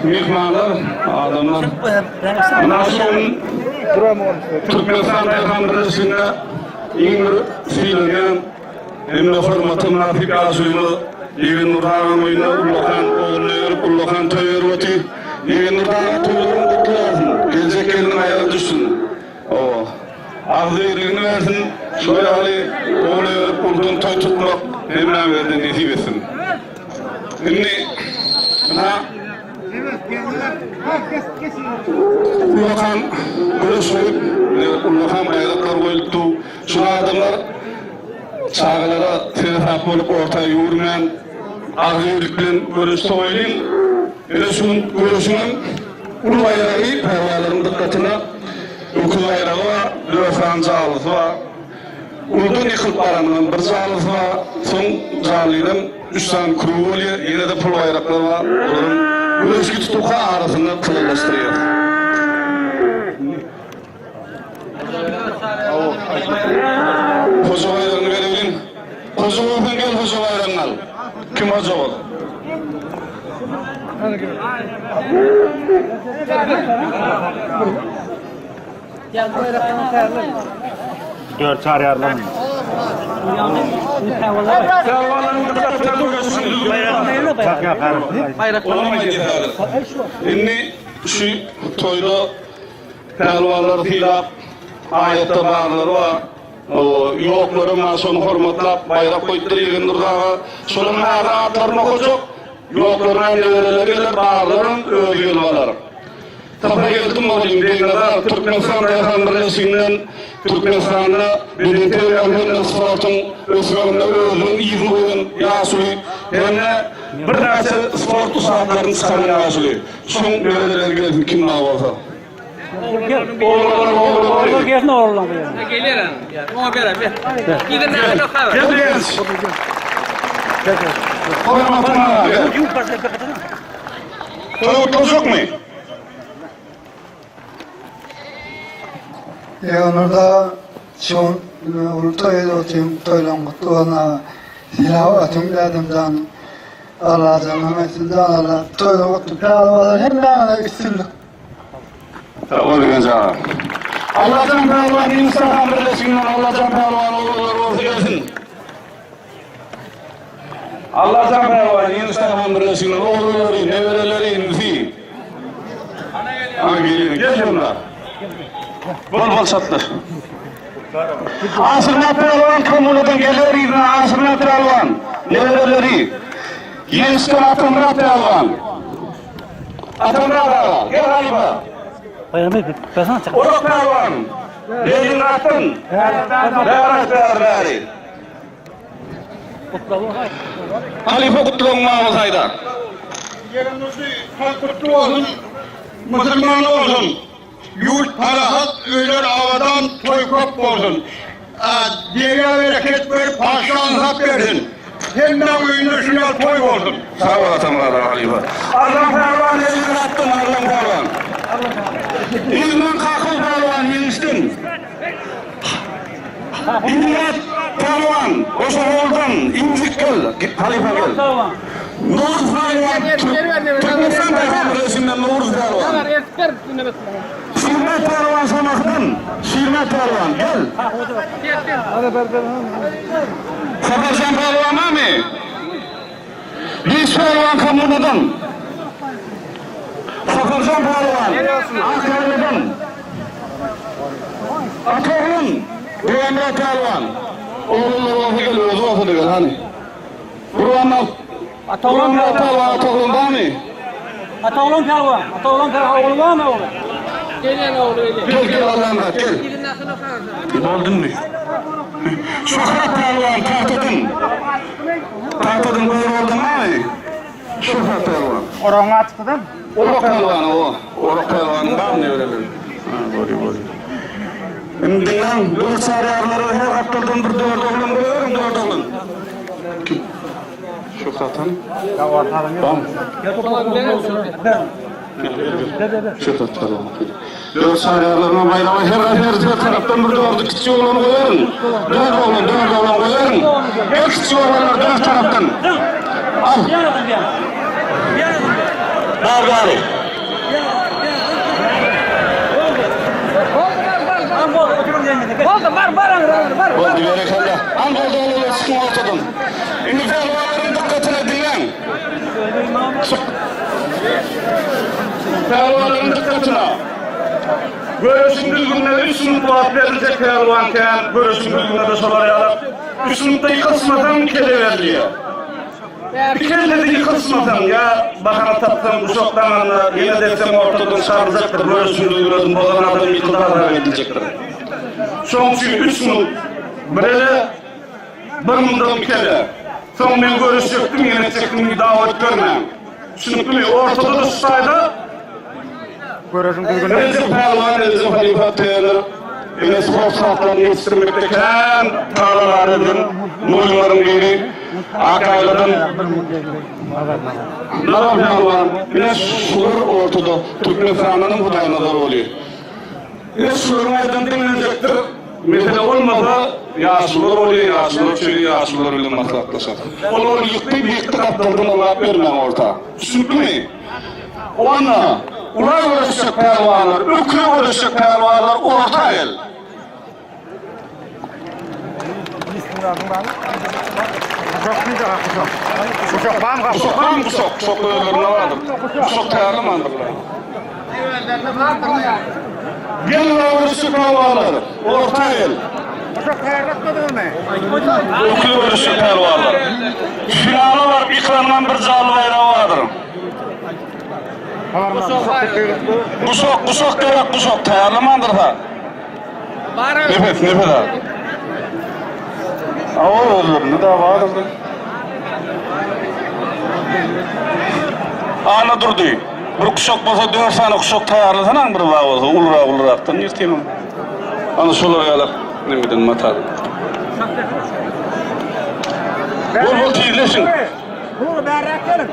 Myhmanlar, adamlar. Muna şu gün Türkmenistan Daýhan Birleşiginde iň bir sylanýan hem-de hormata mynasyp ýaşulymyz Ýegennurdy agaň öýünde ullakan ogluny öýerip, ullakan toý berip otyr. Ýegennurdy aga toýlaryň gutly bolsun, geljek gelniň aýagy düşsün. Hawa. Agzybirligini bersin, şol ýaly ogul öýerip uludan toý tutmak hemmämize-de nesip etsin. Indi ynha ullakan göreş goýup, ullakan baýraklar goýlupdy. Şul adamlar çagalara seresap bolup orta ýüwürmän agzybirlik bilen göreşde goýulyň. Ine şu gün göreşiňem uly baýragy pälwanlaryň dykgatyna öküz baýragy bar, dört sany jalysy bar. Uludan ýykylyp baranyňam bir jalysy bar, soň jallydan üç sany krugy bolýar, ýene-de pul baýraklar bar. Olaryň göreş gidip arasynda tylallaşdyrýar. Hoja baýragyny bereýin. Hoja bolsaň gel hoja baýragyňy al. Kim hoja bol? Dört çarýarlar. Indi şu toýda Pälwanlary sylap, aýatda barlary bar. Ýoklaram bar, şony hormatlap baýrak goýupdyr Ýegendur aga. Şolaryň häzir atlaryny okajak, ýoklaryna nebereleri geler, barlaram özi gelip alar. Sapargeldi mugallym Begnazar Türkmenistan Daýhan birleşiginden Türkmenistanda bedenterbiýäniň hem-de sportuň ösmeginde özüniň yzyny goýan ýaşuly hem-de birnäçe sport ussatlaryny çykaran ýaşuly. Şuň nebereleri gelsin kim bar bolsa. Ogullar gelsin ogullar. Gelýär. Oňa berem. Gel genç. Hormatly gel. Toý gutlajakmy? Ýegenurda şu uly toý edip otyryn, toýlaryň gutly bolsun aga. Sylaw atyň dädemjan. Allajan etsin jan Allah. Toýlar gutly pälwanlar hemmäňize üstünlik. Sag bol Begenç aga. Allajan pälwan Hindistan birleşiginden Allajan pälwan ogullary bolsa gelsin. Allajan pälwan Hindistan birleşiginden ogullary, nebereleri, inisi. Ana gelin, gel şunda. Bol bol şatlar. Aşyrmät pälwan kommunadan geler yzyna Aşyrmät pälwan, nebereleri. Ýeňişden Atamyrat pälwan. Atamyrat aga, gel halypa. Orak pälwan, Leningradyň. Bäri bäri bäri. Halypa gutlagyň bar bolsa aýda. Ýegenurdy toý gutly bolsun, musulman bolsun. Ýurt parahat, öýler abadan, toý köp bolsun. Derýa bereket berip, patyşa ynsap bersin. Hemmäň öýünde şu ýaly toý bolsun. Sag bol Atamyrat aga halypa. Arlan pälwan eliňi atdyň Arlan pälwan. Yzyndan Kakow pälwan ýeňişdiň. Ilýas pälwan goşa goldan injik gel halypa gel. Nowruz pälwan Türkmenistan daýhan birleşiginden Nowruz pälwan. Şirmät pälwan Şamahydan Şirmät pälwan gel. Saparjan pälwan barmy? Beş pälwan kommunadan. Saparjan pälwan Akýaýladan. Atoglan Gurbanmyrat pälwan. Oglanlar bolsa gel, özi bolsa-da gel, hany. Gurbanmyrat Gurbanmyrat pälwan Atoglan barmy? Atoglan pälwan, Atoglan pälwan ogly barmy ogly? Gelýän ogly gelýär. Gel, gel Allamyrat, gel. Bolduňmy? Şöhrat pälwan tagtadan. Tagtadan goýup aldyňmy? Şöhrat pälwan. Oragyň açykdydan. Orak pälwan o. Orak pälwanyň barmy nebereleri? Ha, bolýar, bolýar. Indi diňläň, dört çaryýarlara her gapdaldan bir dört oglan goýaryň, dört oglan. Kim? Şöhrat hany? Bam. Şöhrat pälwan. Dört çaryýarlaryna baýraga her her her tarapdan bir dördi kiçi oglany goýaryn. Dört oglan, dört oglan goýaryn. Gel kiçi oglanlar dört tarapdan. Al. Bar bary. Boldy bar bar bar. Boldy berekella. An boldy olar çykyň ortadan. Indi pälwanlaryň dykgatyna diňläň. Pälwanlaryň dykgatyna. Göreşiň düzgünine 3 minut wagt beriljek pälwan kän, göreşiň düzgünine-de şolar ýaly. 3 minutda ýykylşmasaň kele berilýär. Bir kellede ýykylşmasaň ýa bahana tapsaň guşak daňanda ýene desseň ortadan çaryljakdyr, göreşiň düzgünini bozan adam ýykylsa azap ediljekdir. Şoň üçin 3 minut bir ele, bir mundam iki ele. Soň men göreşjekdim, ýene etjekdim diýip dawa edip ýörmäň. Düşnüklimi? Ortada-da şu taýda Göreşiň düzgüni. Rejep Pälwan, Rejep halypa trener, ine sport şatlaryny ýetişdirmekde kän tagallalar eden mugallymlaryň biri. Akaýladan Nazar Pälwan, ine şular ortada Türkmenistanyň Hudaýnazar bolýar. Ine şularyň aýdany diňlenjekdir. Mesele bolmasa ýaşulular bolýar, ýaşulular çözýär, ýaşulular bilen maslahatlaşar. Ol ol ýykdy, bu ýykdy gapdaldan ylgap bermäň orta. Düşnüklimi? Onda ula göreşjek pälwanlar, öküne göreşjek pälwanlar orta gel. Guşak barmy? Guşak barmy guşak? Guşak özlerinde bardyr. Guşak taýýarlamandyrlar. Gel ula göreşjek pälwanlar, orta gel. Guşak taýýarlatmadyňyzmy? Öküne göreşjek pälwanlar. Finala baryp ýykylandan bir janly baýragy bardyr. Guşak, guşak gerek, guşak taýýarlamandyrsa. Nefes, nefes al. Awa özlerinde da bardyr. Ana durdy. Bir guşak bolsa 4 sany guşak taýýarlasana bir bag bolsa ulurak ulurakdan ýyrtýyn. Ana şolar ýaly nemeden mata. Bol bol tizleşin. Bul bäräk geliň.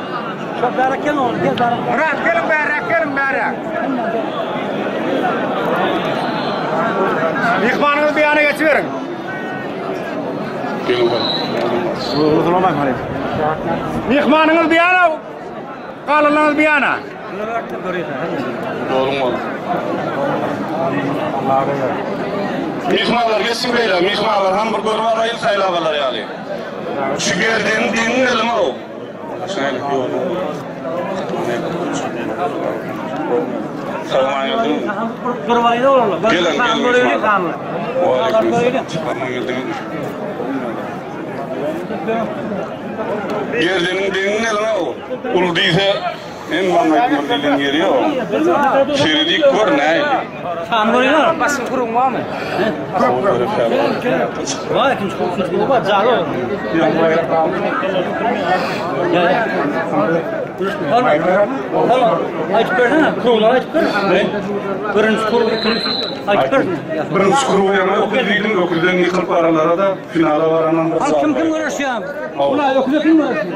Şo bäräk gel oğlum gel bäräk. Murat geliň bäräk geliň bäräk. Myhmanyňyz bir ýana geçiberiň. Gelin bol. Myhmanyňyz bir ýana, galanlaryňyz bir ýana. Ýoluň bolsun. Myhmanlar geçsin beýle, myhmanlar hem bir görüp alaýyl saýlap alar ýaly. Şu gerdeni deňňelim-ow. Salman geldiňmi? Geliň, geliň. Waleýkim Salman geldiňmi? Gerdeniň deňňelim-ow. Uly diýse, men maňa aýtmaly diýlen ýeri ýok. Seredip gör nähili. San görýär. Başga kuruň barmy? Var ikinci kuru, ikinci kuru var. Calo. Tamam. Aytıp bersene. Kurular aytıp ber. Birinci kuru, ikinci aytıp ber. Birinji kuru ýaňy öküz diýdim, öküzden ýykylyp aralara da finala baranam bir Kim kim görüşýär? Ulan öküze kim görüşýär?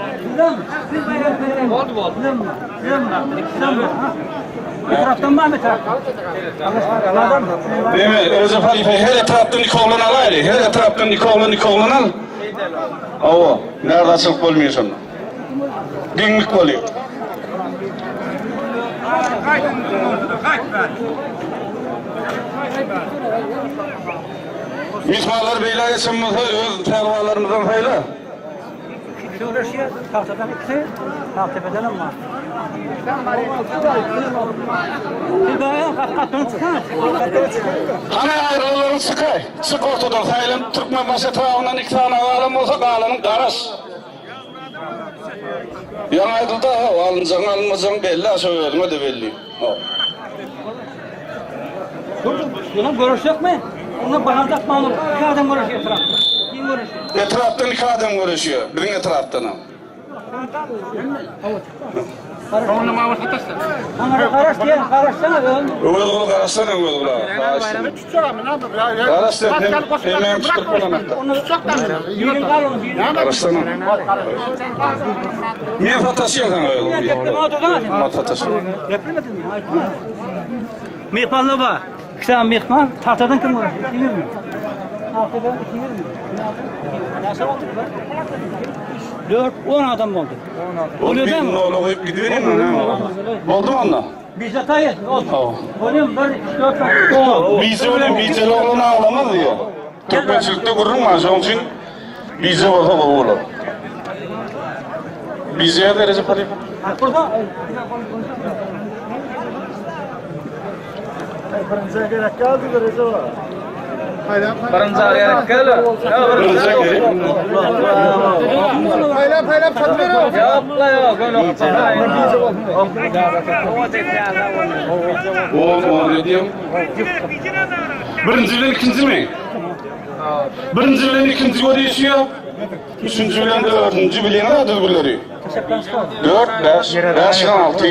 Boldy boldy. Etrapdan barmy etrapdan? Deme, Recep Halife her etrapdan iki oglan alaýly. Her etrapdan iki oglan, iki oglan al. Awa, närde açylyp bolmaýar şonda. Deňlik bolýar. Myhmanlar beýle geçen bolsa öz pälwanlarymyzdan saýla. Sögreşýär, tagtadan ikisi, tagtepeden hem bar. Hany aýralylaryň çykaý. Çyk ortadan saýlan Türkmenbaşy etrabyndan iki sany galan bolsa galanyň garaş. Ýaňy aýdyldy ha, alynjagyň alynmajagyň belli ha, şo özüňe-de belli. Ýöne görüşjekmi? Onda bahar tapman olur. Iki adam görüşýär etrapda. Kim görüşýär? Etrapdan iki adam görüşýär, biziň etrapdanam. Aňara garaş diýen, garaşsana öň. Öwezguly garaşsana Öwezguly aga. Garaş sen, hem hem tutup bolanakda. Birin gal onu, birin. Garaşsana. Men sataşýan sana Öwezguly. Ma sataşýan. Geplemedin mi? Aýtma. Myhmanlar bar. İki sany myhman, tagtadan kim görüşýär? Kim görüşýär? Tagtadan kim görüşýär? Näçe boldy? 4, 10 adam boldy. Ol bir nolu goýup gidibereyim mi? Boldy mı onda? Bije taý et. Olsun. Onuň 1 2 4 5 Bije bilen bijeli oglan aglamaz diýýär. Türkmençilikde gürrüň bar, şonuň üçin bije bolsa gowy bolar. Bijeye dereje halypa. Birinji gerek geldi dereje var. Birinji gerek geldi. Birinji gerek. Paylap paylap satmıyorum. Yok la yok. On, on ne diýeyim? Birinji bilen ikinji mi? Birinji bilen ikinji görüşüyor. Üçünji bilen dördünji bilen düzgünleri. 4, 5, 5 bilen 6.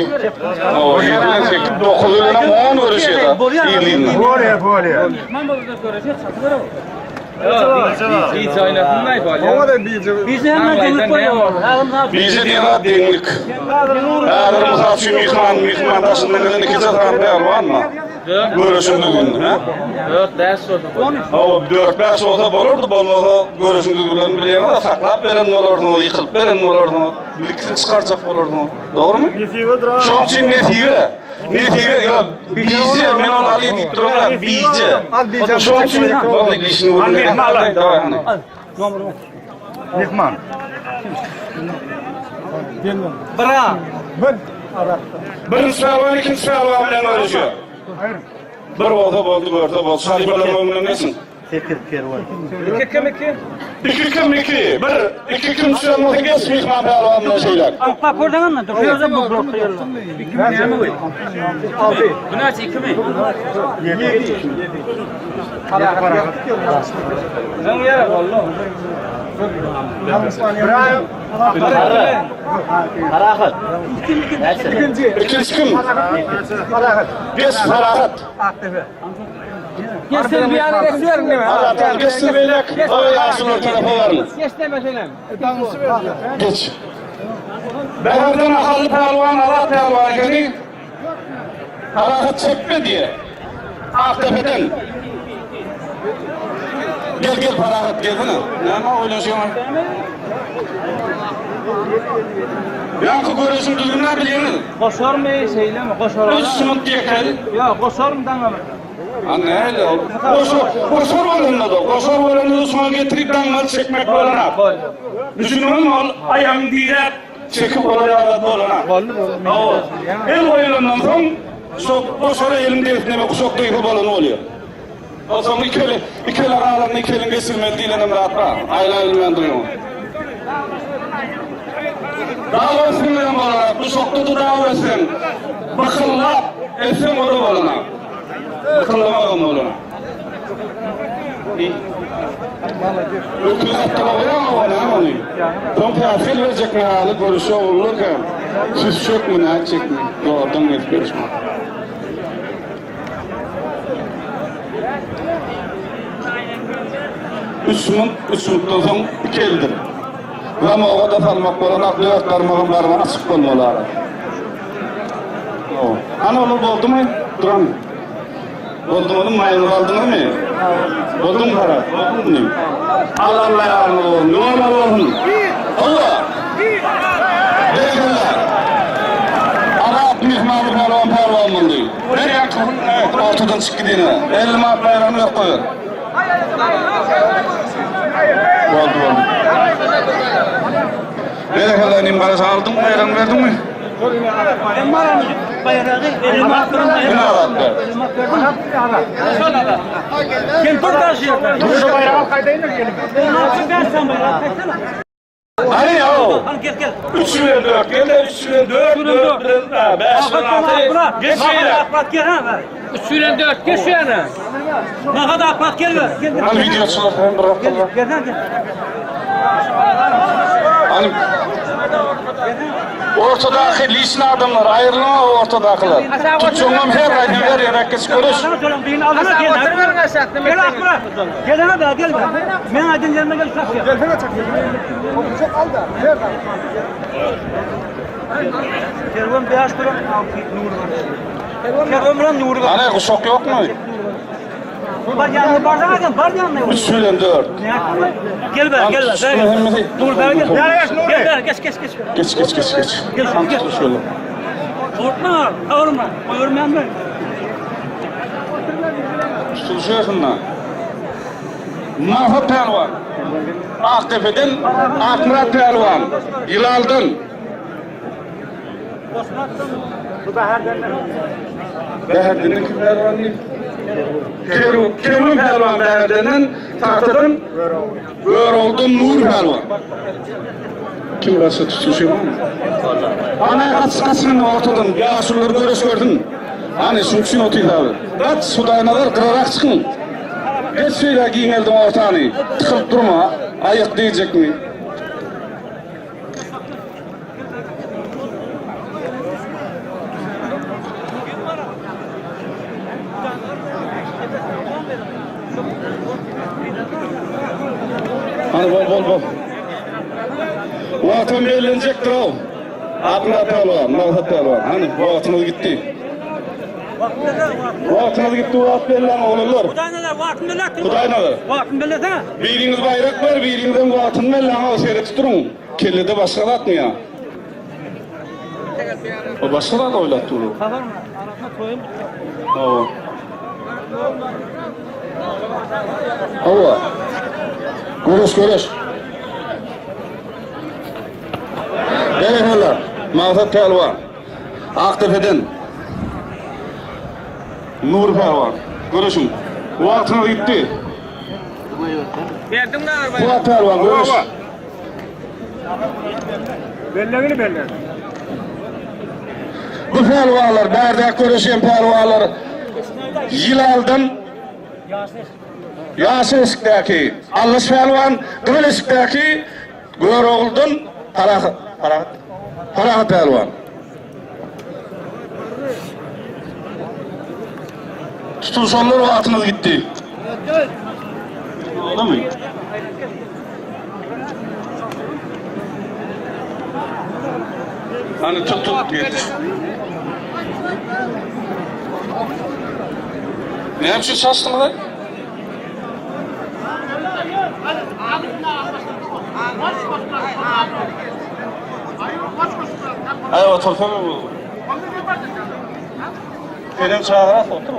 O, 7 bilen 8, 9 bilen 10 görüşüyor. İyiliğinden. Bolýar, bolýar. Hiç oynatılmay bolýar. Bizi hemen deňlik bolýar. Bizi diýen deňlik. Häzir mysal üçin myhman, myhman daşyndan gelen iki sany pälwan mı? Görüşüň düzgünini, ha? 4 5 bolsa. Hawa, 4-5 bolsa bolardy, bolmasa görüşüň düzgünlerini bilýäňiz, saklap beren bolarsyňyz, ýykylyp beren bolarsyňyz, bir çykarjak bolarsyňyz. Dogrumy? Şonuň üçin nesibe. Nesibe, ýa bije, men ony aly diýip duramok, bije. Şonuň üçin boldy işini görün. Myhman. Bra. Birinji pälwan, ikinji pälwan bilen görüşýär. Bir bolsa boldy, görse boldy. Şalypalaryň öňünden geçin. 2 kim 2? İki kim iki, bir, iki kim düşen bolsa geç myhman pälwan bilen şeýle. Bak oradan anla. Dur. Şurada bu blokta yer var. Bu näçe 2 mi? 7. Sen ýere boldy. İkinci kim? Geç Farahat. Geç sen bir yana geçiyorum değil mi? Farahat geçsin beylek. O ýaşular tarapa barın. Geç deme senem. Geç. Bäherden ahally pälwan, Azat pälwan ekeni. Farahat çekme diye. Aktepe'den. Gel gel Farahat gelsene. Näme oýnaşýaň? Ýaňky görüşüň düzgünini bilýäňiz. Goşar mı şeyle mi? Goşar. Üç minut ýekel. Ya goşar mı daňa mı? Näle? Goşar, goşar bolanda da, goşar bolanda da şoňa getirip daňmaly çekmek bolana. Düşündüňmi ol aýagyň diräp çekip olar ýaly bolana. Hawa. El goýulandan soň şo goşara eliň degsin guşak duýgy bolany bolýar. O soň ikili, ikili galanda ikiliň geçirmeli diýlenem zat bar. Aýla-aýlman duýuň. Daw etseň hem bolana, guşakda da daw etseň, bykyllap etseň o da bolana. Bykyllamagam bolana. Öküz atdyra goýaň ony, ony. Soň täsir berjek ýaly görüşe ogullarka, süsjekmi, nätjekmi, zordan gelip görüşme. Üç munt, üç muntdan soň iki eldir. Zamoga da salmak bolanak, dört barmagam barmagy açyk bolmaly ara. Ana olar boldumy? Duran. Boldumy oğlum, maýyňyzy aldyňyzmy? Boldumy para? Boldumy? Al Allah ýaryňyz bolsun. Ýola bolsun. Allah. Berekella. Azat myhmany pälwan pälwan boldy. Her ýaňky ortadan çyk gidene. 50 manat baýragyny berip goýar. Boldy boldy. Berekella inim garaşa aldyň baýragyny berdiňmi? Bayrağı elime attırın. Ine azat ber. Gel dur da şu yerden. Şu bayrağı al kaydayın gelin. Ben sen bayrağı kaçsana. Hani ya o? Hani gel gel. 3 bilen 4 gel 3 bilen 4 4 bilen 5 bilen 6 geç şeýle. Aklat gel ha ver. 3 bilen 4 geç şu yana. Ne kadar aklat gel ver. Gel gel. Hani video çıkar hem bırak Gel gel gel. Hani ortadaki lisli adamlar ayrılma ortadakiler. Tutçongam her ayda her yere geç görüş. Sana söyleyeyim birini alına gel. Gel aklat. Gel ha da gel. Ben aydın yerine gel çak ya. Gelsene çak. Çok al da. Ver da. Kervan beyaz kuran nur var. Kervan bilen nur var. Hani kuşak yok mu? Bar yanına bar yanına bar yanına. 3 bilen 4. Gel be gel be. Gel. Dur be gel. Nereye geç Nuri? Gel be geç geç geç. Geç geç geç geç. Gel, Tam gel. tut şöyle. Korkma, kavurma. Koyurmam ben. Tutuluşýasynda. Maksat pälwan. Akdepeden Akmyrat pälwan. Ýylaldan. Bäherdenden kim pälwan diýip? Keru, Keru pälwan Bäherdenden, Tagtadan Görogludan Nur pälwan. Kim başga tutuşýar? Ana gaç gaçyň ortadan ýaşulular göreş görsün. Hany şuň üçin otyr abi. Gaç Hudaýnazar gyrarak çykyň. Geç şeýle giňeldiň ortany. Tykylyp durma. Aýak degjekmi? Hany bol bol bol. Wagtam bellenjekdir-ow. Akmyrat pälwan, Magsat pälwan. Hany, wagtyňyz gitdi. Wagtyňyz gitdi, wagt belläň oglanlar. Hudaýnazar wagtyny belläp. Hudaýnazar. Wagtyny bellesene. Biriňiz baýrak ber, biriňizem wagtyny belläň-ow, seredip duruň. Kellede başga zatmy ýa? O başga zat oýlap dur. Hawa. Hawa. Göreş, göreş. Berekella. Magsat pälwan. Akdepeden. Nur pälwan. Göreşiň. Wagtyňyz gitdi. Fuat pälwan göreş. Bellegini belle. Bu pälwanlar, bärdäki göreşýän pälwanlar Ýylaldan Ýaşyl eşikdäki Allaş pälwan, gyzyl eşikdäki Görogludan Parahat, Parahat, Parahat pälwan. Tutulşanlar wagtyňyz gitdi. Boldumy? Hany tut tut ýetiş. Näme üçin şaşdyňyz? Aý otursana bu. Senem çagyras otur.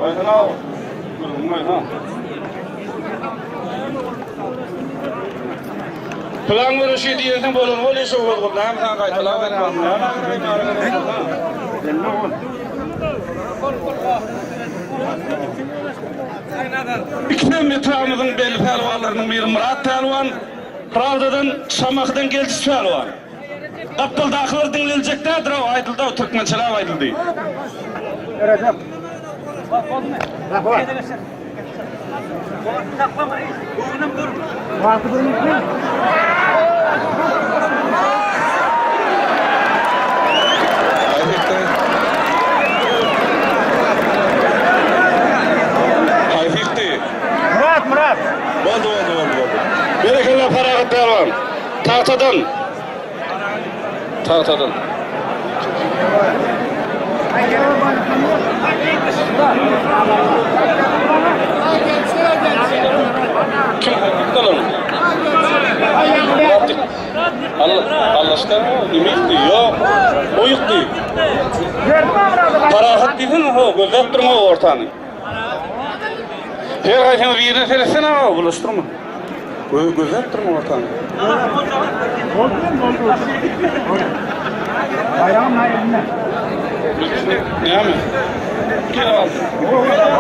Aýsana. Gürrüň aýsana. Plan göreşi diýersiň bolan bol işe bol. Näme sen gaýtalap Ikisem etrabymyzyň belli pälwanlarynyň biri Myrat pälwan, Prawdadan Şamahydan Geldiş pälwan. Gapdaldakylar diňleljek däldir-ow, aýdyldy-ow, türkmençeläp aýdyldy. Haýsy ýykdy? Murat, Murat. Boldy, boldy, boldy, boldy. Berekella Parahat pälwan. Tagtadan. Tagtadan. Kim ýykdy Allah Allah'tan nime ýykdy? Ýok. O ýykdy. Parahat diýsene, ho, gözläp durma ortany. Her haýsyňyz birine seretsene, ho, bulaşdyrma. Göz gözläp durma ortany. Näme? Kele aldym.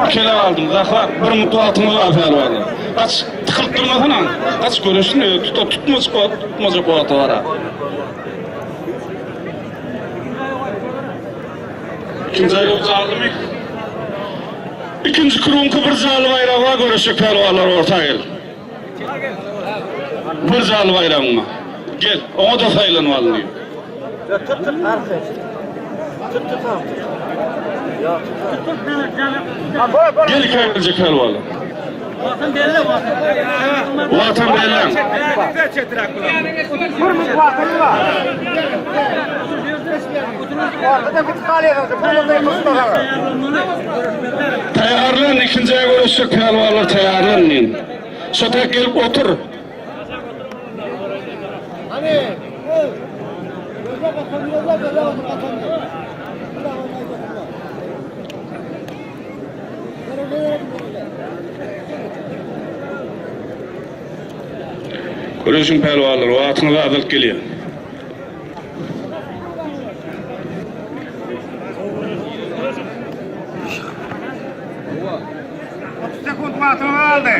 Kele aldym. Zahar, bir minut wagtyňyz bar pälwanlar. Gaç, tykylyp durmasana. Gaç göreşsin, tut, tutmajak wagt, tutmajak wagty bar. Ikinji aýlaw jallymy? Ikinji kruňky bir jally baýragy bar, göreşjek pälwanlar orta gel. Bir jally baýragyň bar. Gel, oňa-da saýlanyp alyn diýip. Tut tut arka. Tut tut tut. Gel iki aýryljak pälwanlar. Watan belli watan. Watan belläň. Bir minut wagtyňyz bar. Ortada gidip galýarsyňyz. Bir minut tutmasaňyz. Taýýarlan, ikinji aý göreşjek pälwanlar taýýarlan diýin. Şo tek gelip otur. Göreşiň pälwanlar, wagtyňyz azalyp gelýär. Sekunt wagtyňyz galdy.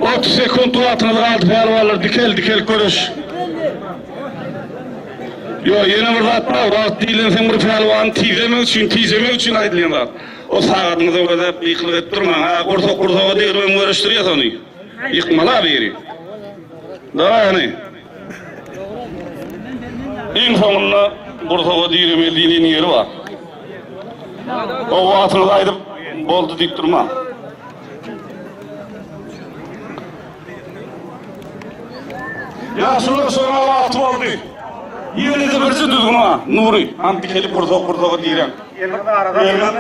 30 sekunt wagtyňyz galdy pälwanlar, dikel dikel göreş. Ýok, ýene bir zat bar, wagt diýlen seň bir pälwany tizlemek üçin, tijemek üçin aýdylýan zat. O sagadyňyza gözläp gykylyk edip durmaň. Ha, gursak gursaga degirmem göreşdirýäs ony. Ýykmaly-a biri. Dawaý hany. Iň soňunda gursaga diremeli diýlen ýeri bar. O wagtyňyzy aýdyp boldy diýip durmaň. Ýaşulylar şoňa wagty boldy. Ýene-de birje düzgün bar, Nury, hany dikelip gursak gursaga direň. Eliňiz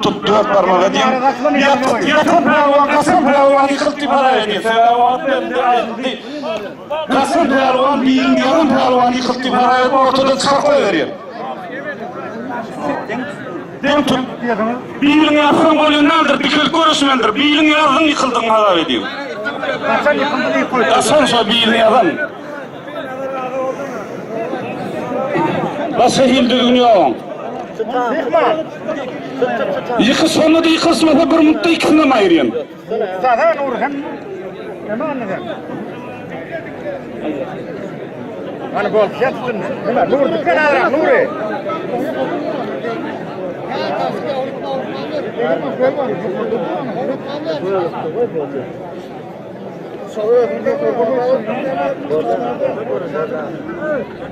tut dört barmaga diýen. Ýatan pälwan, gaçan pälwan ýykylyp diýip habar edýär. Sebäbi wagt berildi, aýdyldy. Gaçan pälwan birini ýalan pälwan ýykylyp diýip habar edip ortadan çykaryp goýberýär. Deň tut. Biliň ýazsaň bolýan däldir, dikelip göreşmelidir. Biliň ýazdyň ýykyldyň hasap edýän. Gaçan ýykyldy diýip goý. Gaçan şo bilini ýazan. Başga hil düzgün ýok. Ýykyş şonda-da ýykylyşmasa bir minutda ikisinem aýyrýan. Sada Nury hem neme anladın? Hani bol sen tutun. Neme Nuri dikkat azrak Nuri.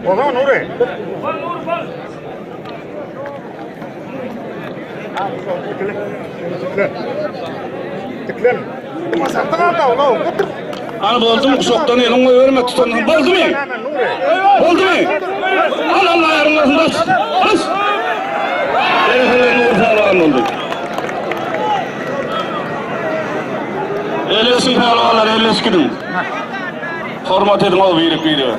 Bola Nuri. Ana boldumy guşakdan eliň goýberme tutandan boldumy? Boldumy? Al Allah ýaryň bolsun bas. Bas. Berekella Nur pälwan boldy. Elleşiň pälwanlar elleşip gidiň. Hormat ediň o birek birege.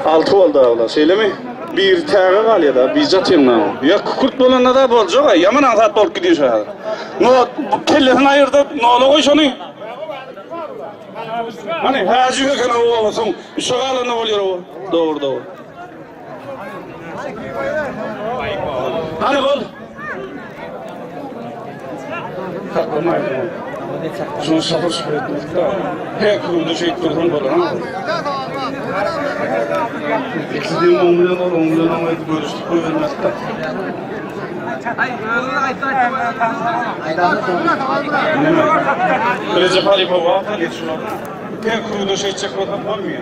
Alty boldy agla, şeýlemi? Bir täge galýar-da, bir jatynda. Ýa kükürt bolanda-da boljak-a, ýaman aňsat bolup gidýär şu häzir. No, kellesini aýyrda, nola goý şony. Hany, häji eken o soň üçe galanda bolýar o. Dogry, dogry. Hany bol. Saklamaýyn. Şunu sabır şükür etmedik da. Her kurumda şey dursun bolar ha. İki on milyon ol, on milyon on edip görüştük koyvermezdik da. Recep Alipov, Her kurumda şey çekip bolmuyor.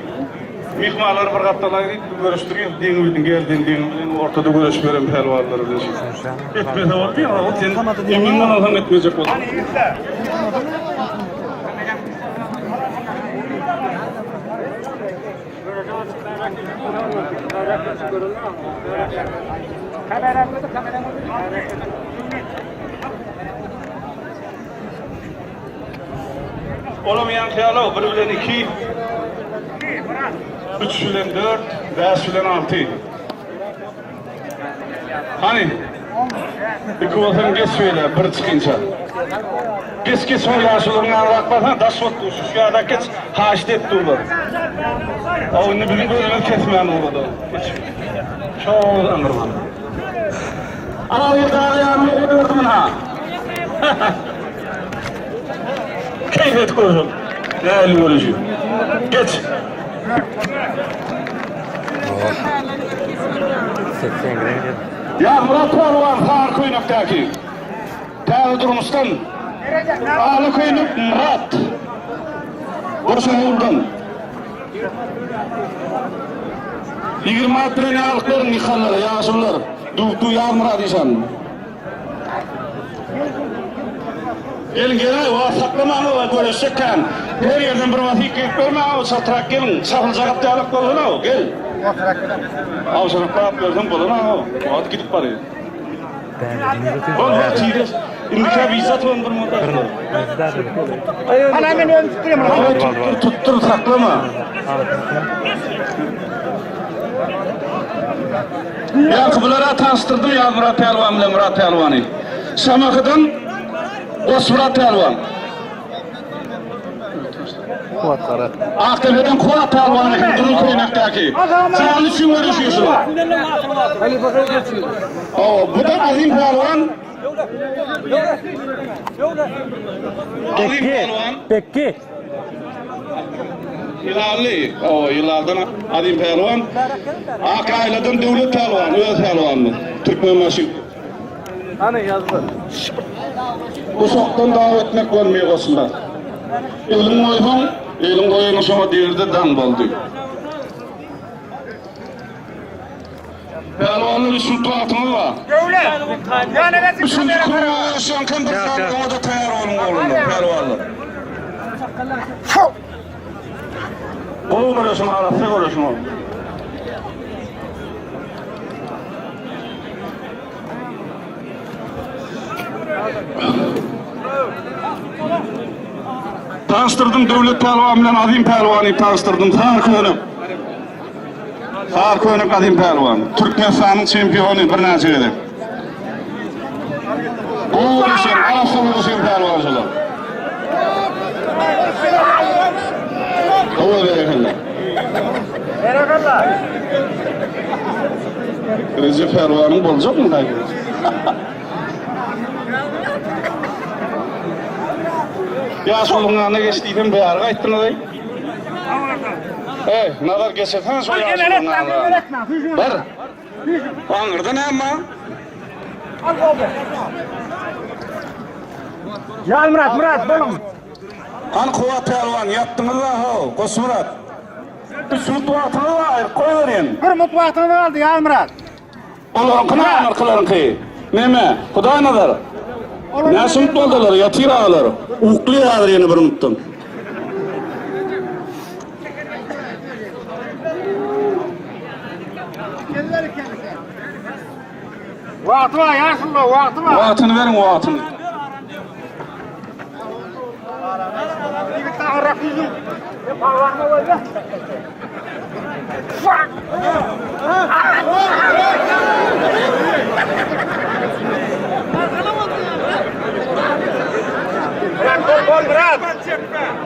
Myhmanlary bir gapdala aýryp görüşdirýär, deňi bilen geldiň, deňi bilen ortada göreşip beren pälwanlar bilen. Etmese boldy ýa, ol sen emin bolansoň etmejek boldy. Olam ýaňky ýaly, bir bilen iki, üç bilen dört, bäş bilen alty. Hany? Iki bolsaň geç beýle, bir çykynça. Geç, geç, ol ýaşularyň ýanyna barsaň, daş bolup dur, şu ýada geç, haýyşt edip durlar. O indi biziň gözümiz kesmän ugrady. Geç. Şol aňyrman. Ana, bir dagy ýanyna goýberdim, ha. Keýp edip görsün. Nähili görüşi. Geç. Ýazmyrat pälwan sary köýnekdäki. Täze durmuşdan. Ala köýnek Myrat. Goşa ýurdan. 20 at bilen ýaglyk beriň ýykanlara, ýaşulular. Dugtu Ýazmyrat işan. Geliň gelaý wagt saklamaň oba göreşjek kän. Her ýerden bir basyk gelip görmäň ow çatrak geliň. Çapyljak ýalak bolsun ow gel. Awşarak berseň bolar ha. Wagt gidip barýar. Bol bol tires. Indiki wiza tutan bir munda. Hala men özüm tutdurayım. Tuttur, tuttur, saklama. Ýa bulara tanışdyrdym ya Murat Pälwan bilen Murat Pälwany. Şamahydan Osmurat Pälwan. Akdepeden Kuwat Pälwan eken, Durun Köýnekdäki. Jany üçin göreşýär şular. O, bu da Azim Pälwan. Azim Pälwan. Bekki. Ýylanly, o ýylandan Azim Pälwan. Ak Aýladan Döwlet Pälwan, öz pälwanymyz. Türkmenbaşy. Hany ýazdy. Uşakdan daw etmek bolmaýar goşunda. Eliň goýsaň, eliň goýanyň şoňa diýerde daň boldy. Pälwanlar üç minut wagtyňyz bar. Döwlet. Ýana geçip Üçünji kruga kim bir saat oňa da taýýar boluň oglanlar, pälwanlar. Gowy göreşiň, arassa göreşiň oglum. Tanyşdyrdym Döwlet pälwan bilen Azim pälwany tanyşdyrdym. Sar könek. Sar könek Azim pälwan. Türkmenistanyň çempiony birnäçe gezek. Gowy göreşen, arassa göreşen pälwan şolar. Gowy berekella. Berekella. Recep pälwanyň boljakmy dagy? Ýaşulyň ýanyna geç diýsem bäri gaýtdyňyz-aý. Eý, Nazar geçirsene şo ýaşulyň ýanyna. Bar. Aňyrda näme bar? Ýal Murat, Murat, boluň. Hany Kuwat pälwan, ýatdyňyz-a how, Goçmyrat. Üç minut wagtyňyz bar, aýryp goýberýän. Bir minut wagtyňyz galdy, Ýalmyrat. Olaryňky näme, aňyrkylaryňky? Neme, Hudaýnazar? Näçe minut boldy olar, ýatyr agalar. Ukly häzir ýene bir minutdan. Wagty bar, ýaşuly, wagty bar. Wagtyny beriň, wagtyny.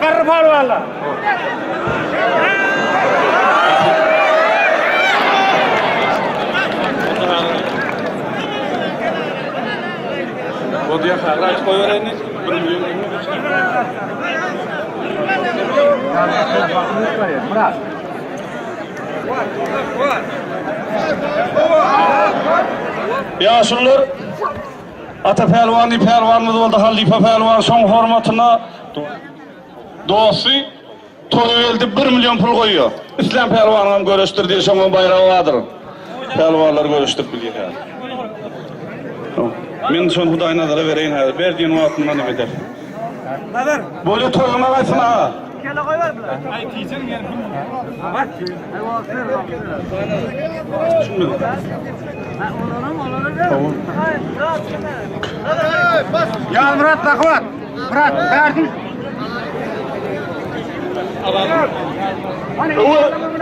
Garry palwanlar. Bolýar, häzir goýbereýin. Bir milýon. Murat. Ýaşulular Ata Pälwan diýip pälwanymyz boldy, halypa pälwan şoň hormatyna dosty Toýgeldi 1 million pul goýýar. Islän pälwanyňam göreşdir diýip şoňa baýragy bardyr. Pälwanlar göreşdirip bilýär. Men şony Hudaý nazara bereýin häzir. Ber diýen wagtynda neme eder. Nazar. Bolýa toýuňa gaýtsyn aga. Kele goýber bular. Aý tijen gel. Bak. Ýal Murat Rakhmat. Murat, bärsin.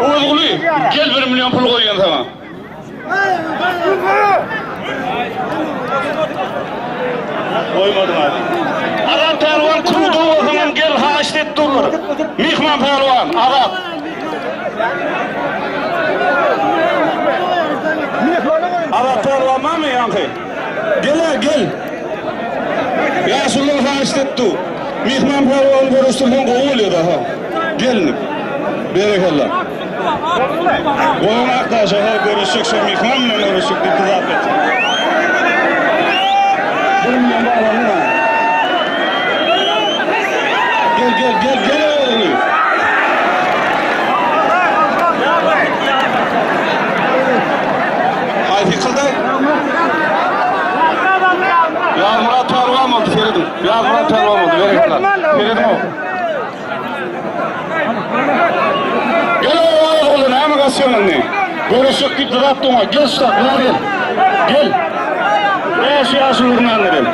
Öwezguly, gel 1 million pul goýýan saňa. Goýmadyň hadi. Azat pälwan kruda bolsaňam gel haýyşt et durlar. Myhman pälwan, Azat. Azat pälwan barmy ýaňky? Gel-ä gel. Ýaşulular haýyşt et dur. Myhman pälwan görüşdirseň gowy bolýar-da ha. Gelin. Berekella. Goýun akdaşa ha görüşjek şo myhman bilen görüşjek diýip dyzap ýatyr. Bir milyon baglandy ha. Gel gel gel gel ogly. Haýsy ýykyldy? Ýazmyrat pälwan boldy serediň. Ýazmyrat pälwan boldy berekella. Serediň o. Gel ogly näme gaçýaň indi? Görüşjek diýip dyzap doňa. Gel şutak, bäri gel. Gel. Bäş ýaşulylaryň ýanyna gel.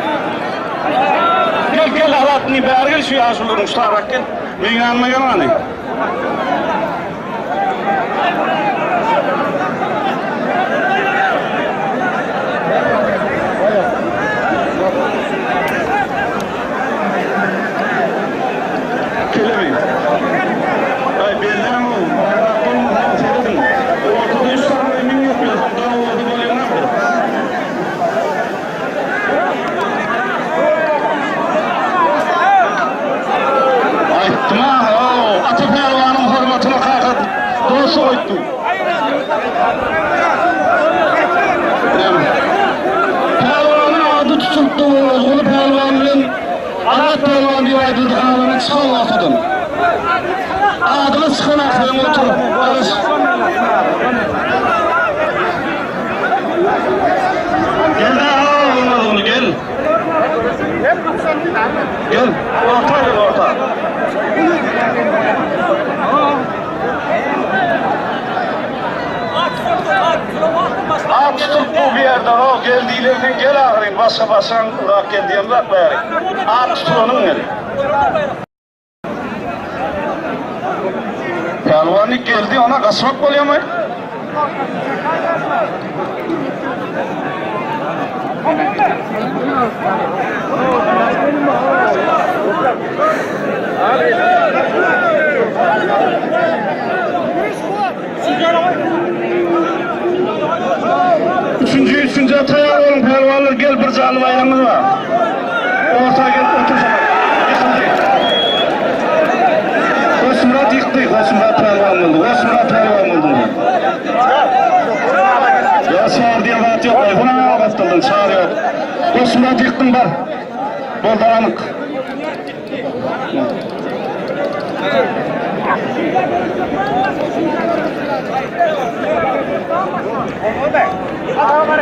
Gel, gel Azat indi bäri gel şu ýaşulylaryň şutarak gel. Meň ýanyma gel hany. Kelemi. Ay belläň o. Baýrak bolmasa serediň. Ortada üç sany emin ýok ýa daň orada bolýan bu. Aýtdym ha, Ata pälwanyň hormatyna kaka dosty goýupdy. Pälwanyň ady tutulupdy, Orazguly pälwan bilen Azat pälwan diýip aýdyldy, galany çykan ortadan. Adyňyz çykan ahyryn otur, garaş. Gel daha Orazguly gel. Gel, orta gel orta. At tutup bu bir ýerde ho gel diýlen sen gel ahyryn başga başaň uzak gel diýen zat bäri. At tutulanyň gel. Pälwanlyk geldi ona gaçmak bolýamy? Üçünji, üçünjä taýýar boluň, pälwanlar, gel bir janly baýramyz bar. Orta gel, otur şoňa. Ýykyldy. Goçmyrat ýykdy, Goçmyrat pälwan boldy, Goçmyrat pälwan boldy. Ýa çar diýen zat ýok, Aýhan aga gapdaldan çar ýok. Goçmyrat ýykdyň bar. Boldy anyk.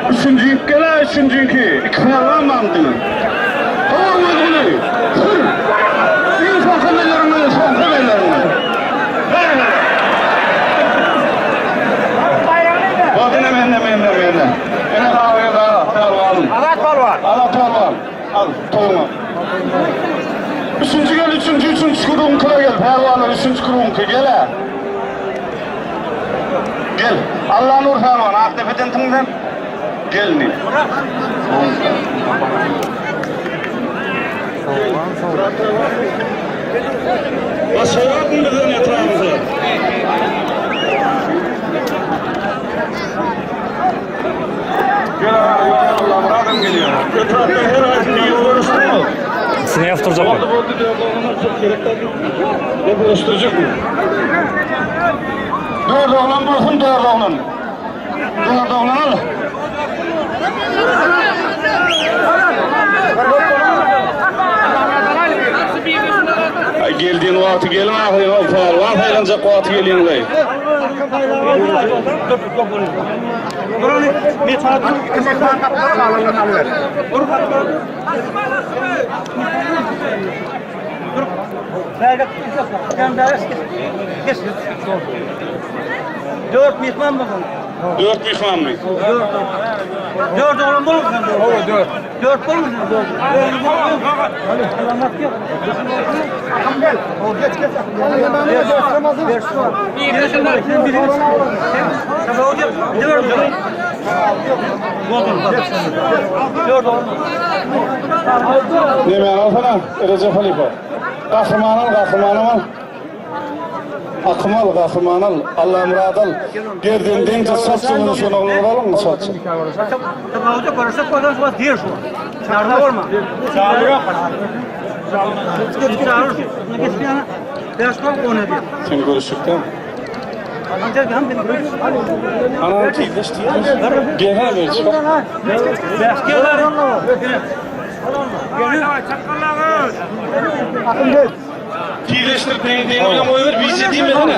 Üçünji gel üçünjiki. Iki pälwan bardy. Hawa Özgüli. Hür. Iň soňky elleriňi, soňky elleriňi. Boldy ne men ne men ne men ne. Ene gawy da pälwanym. Azat palwan. Azat pälwan. Al toýuňa. Üçünji gel, üçünji, üçünji krugyňkyna gel. Pälwanlar üçünji krugyňky gel-ä. Gel. Allanur pälwan, Akdepeden sen. Gel indi. Başga ýokmy bizden etrabymyzda? Gel aga, Allamyradam gelýär. Etrapda her aýsy biri görüşdümi? Seni ýapdyrjak. Boldy, boldy, dört oglan çok gerek däl. Ne görüşdürjekmi? Dört oglan bolsun, dört oglan. Dört oglan al. Ay geldiğin wagty gelin ahyry ol pälwan saýlanjak wagty gelýäňleý. Dört mihman buldum. Dört myhmanmy? Dört oğlan bulmuşsun. Evet dört. Dört bulmuşsun. Dört. Neme alsana Recep Halifa. Gahryman al, gahryman al. Akym al, gahryman al. Allamyrat al. Gerden deň tut sat şunu şunu alyň sat. Sen görüşükde. Ana tizleş tizleş. Gel ha ver çık. Tizleşdirip deň deň bilen goýber, bize diýmesene.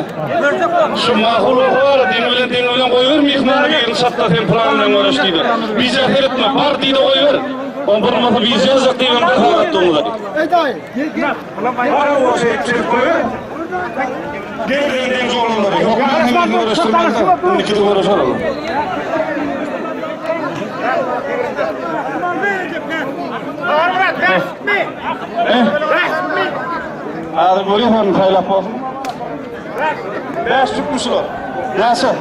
Şu mahul bar, deň bilen deň bilen goýber, myhmany birini çatla sen plan bilen görüş diýdi. Bize seretme, bar diýdi goýber. On bolmasa bize ýazjak diýen bir halat doňlar. Ey dayı. Ulan bayrağı Gel deňiz oglanlary. Hökman hemmesini göreşdirmeli. Indiki de göreşer olar. Häzir görýäs hem saýlap bolsun. Bäş tükmi şular. Näçe?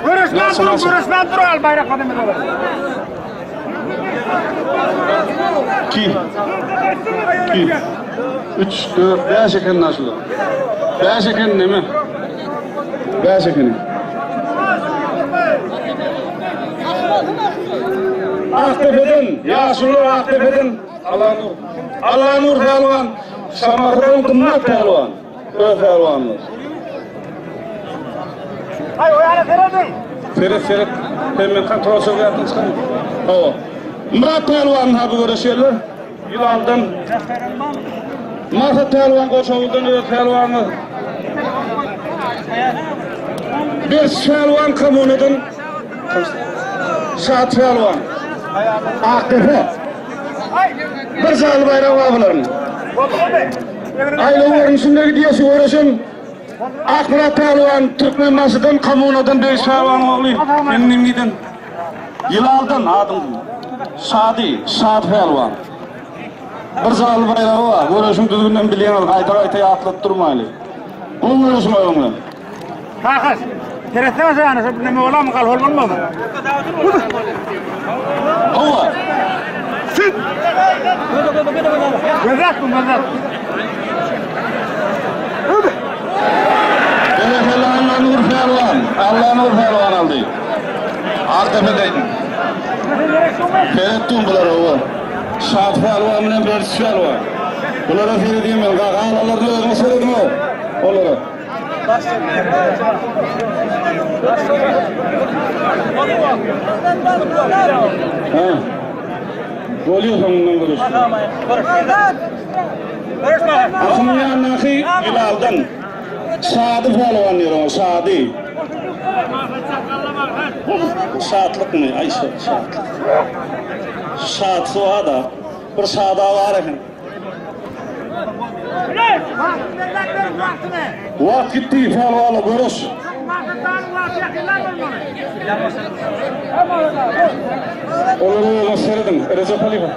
Görüşmän dur, görüşmän dur al bayrak adamı da. 2 2 3 4 5 eken şular. 5 eken neme? 5 eken. Aktepe'den, ýaşuly Aktepe'den Allanur. Allanur pälwan, Şamahydan Gymmat pälwan. Öz pälwanymyz. Ay o yana seredin. Seret seret. Sen men kontrol çözýärdim çykan. Hawa. Myrat pälwan ha bu göreşýärler. Ýylaldan. Maksat pälwan Goşawuldan öz pälwanymyz. Berç pälwan kommunadan. Şat pälwan. Akdepe. Bir jaly baýragy bar bularyň. Aýlaw görnüşinde gidýär şu göreşem. Akmyrat pälwan Türkmenbaşydan kommunadan Begiş pälwanyň ogly. Indi giden. Ýylaldan adyň. Şady, Şat pälwan. Bir jaly baýragy bar. Göreşiň düzgünden bilýäňiz, gaýta-gaýta ýatladyp durmaýly. Gowy göreşiň öňüňden. Kakas. Seretsene sen yani, şu neme olamı kal olmaz mı? Hawa. Süt. Gözet bu gözet. Berekella Allanur pälwan. Allanur pälwan aldy. Akdepe'den. Seretdim bulara o. Şat pälwan bilen Berç pälwan. Bulara seredeyim ben. Galalarını özüme seredim o. Olara. Ha. Bolýar soňundan görüşürüz. Akymyň ýanyndaky Ýylaldan Şady pälwan diýer oňa, Şady. Şatlykmy? Aý şatlyk. Şatsy bar-da. Bir şada bar eken. Wagt gitdi, pälwanla göreş. Olara özüňiz serediň, Rejep halypa.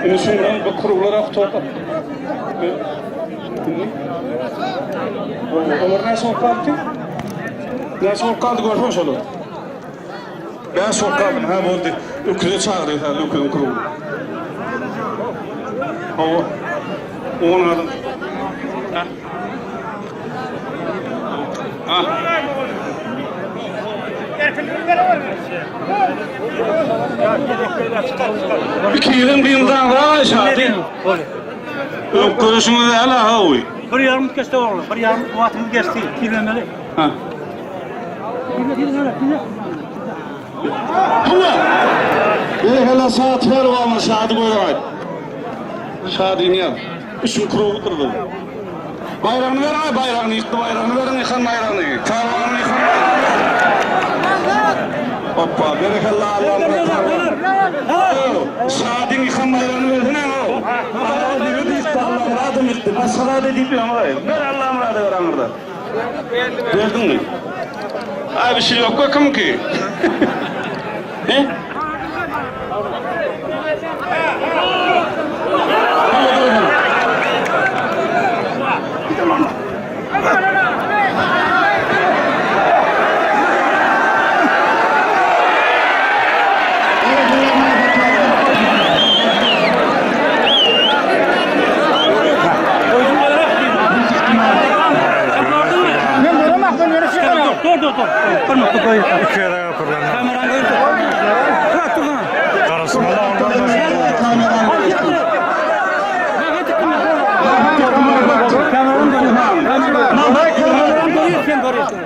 Indi şundan bu kuruglar gutardy. Indi Olar näçe bolup galdy? Näçe bolup galdy görseň şolar. Bäş bolup galdy. Ha boldy. Öküze çagyrýar häzir öküziň kurugyny. Hawa. On adam. Ha. Ha. Ikiňizem gymyldanyňyz aý şady. Öň görüşüňiz däl hawy. Bir ýarym geçdi ogly. Bir ýarym wagtyňyz geçdi. Tizlemeli. Ha. Hawa. Berekella saat pälwana şady göräý. Şadyny ýaz. Üçüň kurugydyr bu. Baýragyny ber aý baýragyny ýykdy baýragyny beriň ýykan baýragyny. Pälwanyň ýykan baýragyny ber. Hoppa berekella Allamyrat pälwan. Şadyň ýykan baýragyny bersene o. Allamyrat ýykdy Allamyradam ýykdy. Başga zat edip ýöňaý. Ber Allamyrada ber aňyrda. Berdiňmi? Aý bir şey ýok kimki? He? Ben göremem, ben görüşüyorum. Dur dur dur. Durma dur koy. Kameran koy. Dur dur. Kameran koy. Kameran koy. Sen görüyorsun.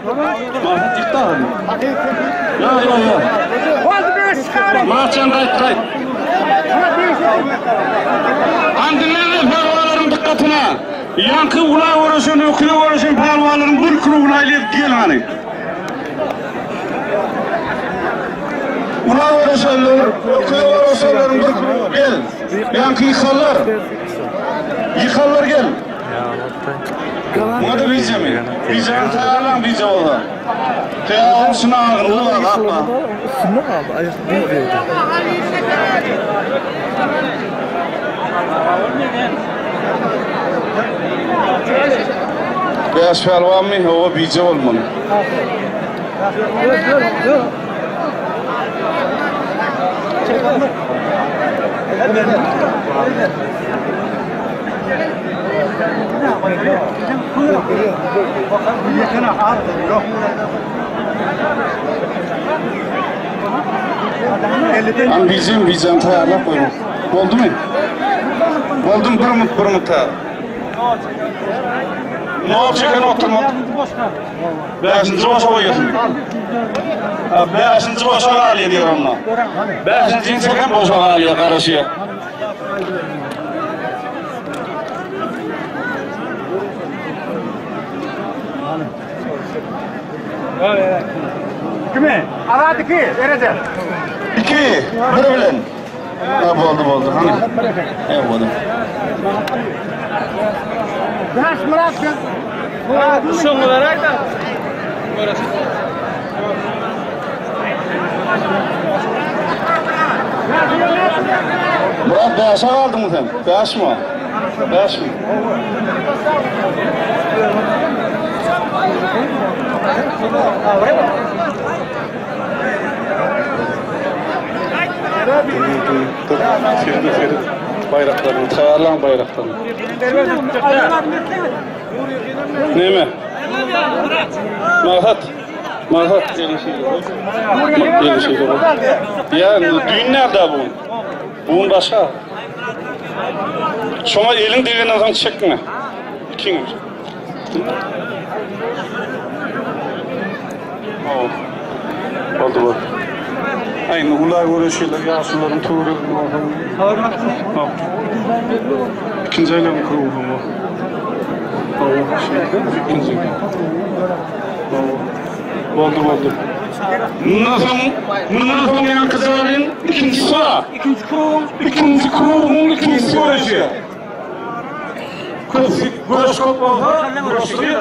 Mahmut ýykdy abi. Ýa ýa ýa. Oldu bir çıkarın. Mahcan gaýt gaýt. Andinlerle pälwanlaryň dykgatyna. Ýaňky ula göreşen, öküze göreşen pälwanlaryň bir krugyny aýlyp gel hany. Ula göreşenler, öküze göreşenleriň bir krugy gel. Ýaňky ýykanlar. Ýykanlar gel. Muňa da bijemi? Bijäni taýýarlaň bije bolsa. Taýýarlaň şuny agynly bar gapma. Bäş pälwanmy? Hawa bije bolmaly. An bijem bijem taýýarlap goýuň. Boldumy? Boldum bir mut bir mut. Nol çeken oturmak. Bäşinji boşa goýýarsyň. Ha, bäşinji boşa galýar diýer onda. Bäşinjini çeken boşa galýar, garaşýar. Kimi? Azat 2, Erejep. 2, bir bilen. Ha, boldy, boldy. Hany. E, boldy. Bäş Murat sen. Şoňa beräýdä. Murat bäşe galdyňmy sen? Bäşmi? Bäşmi? Baýraklaryny taýýarlaň baýraklaryny. Näme? Maksat. Maksat gelin şeýle goý. Gelin şeýle goý. Ýa düýn näde bu? Bu başga. Şoňa eliň degenden soň çekme. Ikiň. Boldy boldy. Aý, indi ulay göreşýärler, ýaşulularyň töwereginde bolsa. Hop. Ikinji aýlawyň krugy bu. Hawa, şeýle ikinji. Hawa. Boldy boldy. Mundan soň, mundan soň ýaňky jaýyň ikinjisi bar. Ikinji krugyň Ikinji krugyň ikinjisi göreşýär. Köp göreş köp bolsa, göreşdirýär.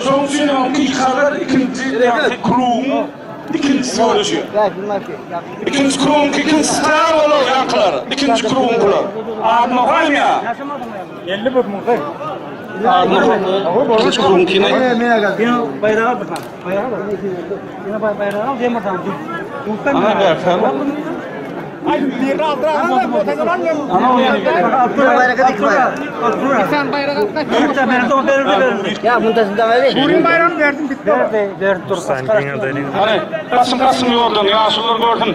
Şonuň üçin oňki ýykarlar ikinji krugyň ikinjisi göreşýär. Ikinji krugyň ikinjisi tayar bolar ýaňkylar. Ikinji krugyňkylar. Adyny okaýmy ýa? 51 müň. Adyny Ikinji krugyňkyny. Ýene baýragy al bir sany. Baýragy al. Ýene baýragy al, demir sany. Ana bersen. Burin bayram verdim bitti. Hany, gaçyň gaçyň ýoldan, ýaşulular görsün.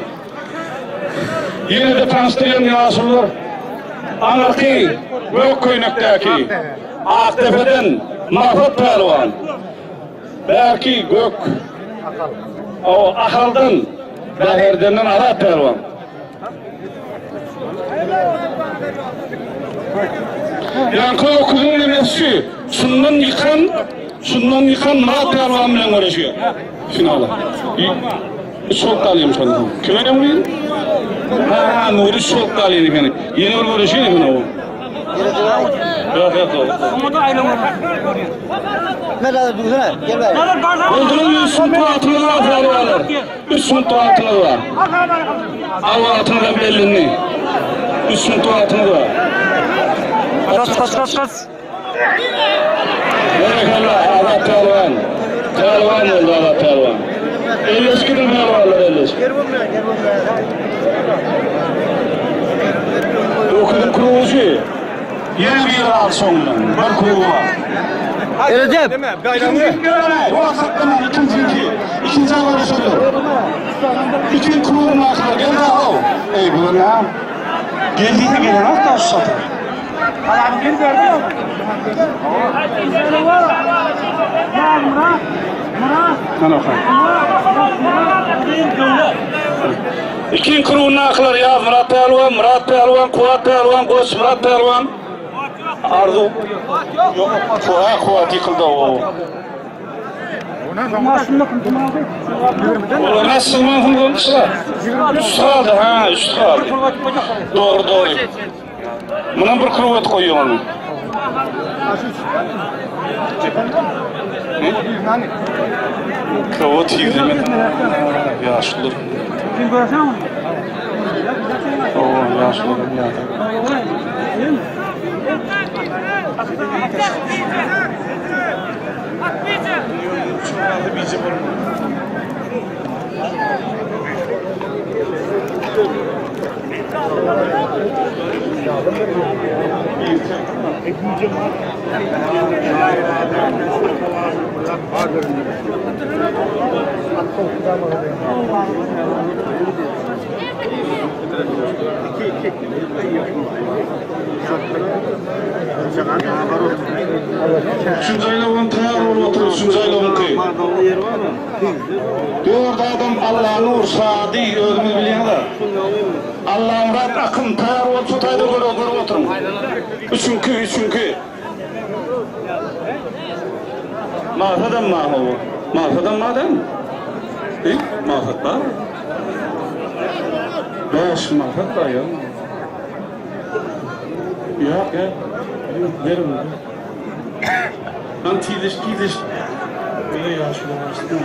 Ýene-de tanyşdyrýan ýaşulular. Aňyrky gök köýnekdäki Akdepeden Maksat pälwan. Bärki gök O Ahaldan Bäherdenden Azat pälwan. Ýaňky öküziň nemesi şundan ýykan, şundan ýykan Myrat pälwan bilen göreşýär. Finala. Üç bolup galýar şonda. Kime öňi? Ha, Nury üç bolup galýar eken. Ýene bir göreşýär eken o. Ýok, ýok, ýok. Olduran üç funt wagtyňyz bar pälwanlar. Üç funt wagtyňyz bar. Al wagtyňyz hem bellindi. Üç funt wagtyňyz bar. Kaç kaç kaç kaç. Berekella Azat pälwan. Pälwan boldy Azat pälwan. Elleşip gidiň pälwanlar elleşip. Öküziň krugy. Ýene biri galdy soňundan. Bir krugy bar. Recep. Wagt saklaman ikinjinki. Ikinji agara şöyle. İkinci krugyň ahyry gel daha. Ey bu ne? Geldiğinde gelen ak da şu satır. Ikinji krugyň ahyry ýaz Murat Pälwan, Murat Pälwan, Kuwat Pälwan, Goç Murat Pälwan. Arzu. Yok, Kuwat, Kuwat ýykyldy o. Olar nasıl manhum bolmuşlar? Üç kaldı ha, üç kaldı. Doğru doğru. Buna bir kruvat koyuyor onu. Kawa tizleme. Ýaşlar. Kim görsen onu? Owa, ýaşlar ýa-da. Üçünji aýlawdan taýýar bolup otur, üçünji aýlawyňky. Dört adam Allanur, Şady, özüňiz bilýäňiz-ä. Allamyrat Akyn taýýar bolup şu taýda göre görüp oturyň. Üçüňki, üçüňki. Magsadam bar hawa. Magsadam bar dälmi? He, Magsat bar. Bäş maksat bar ýa. Ýok, ýa. Berin. Lan tizleş, tizleş. Öyle ýaşuly başladı.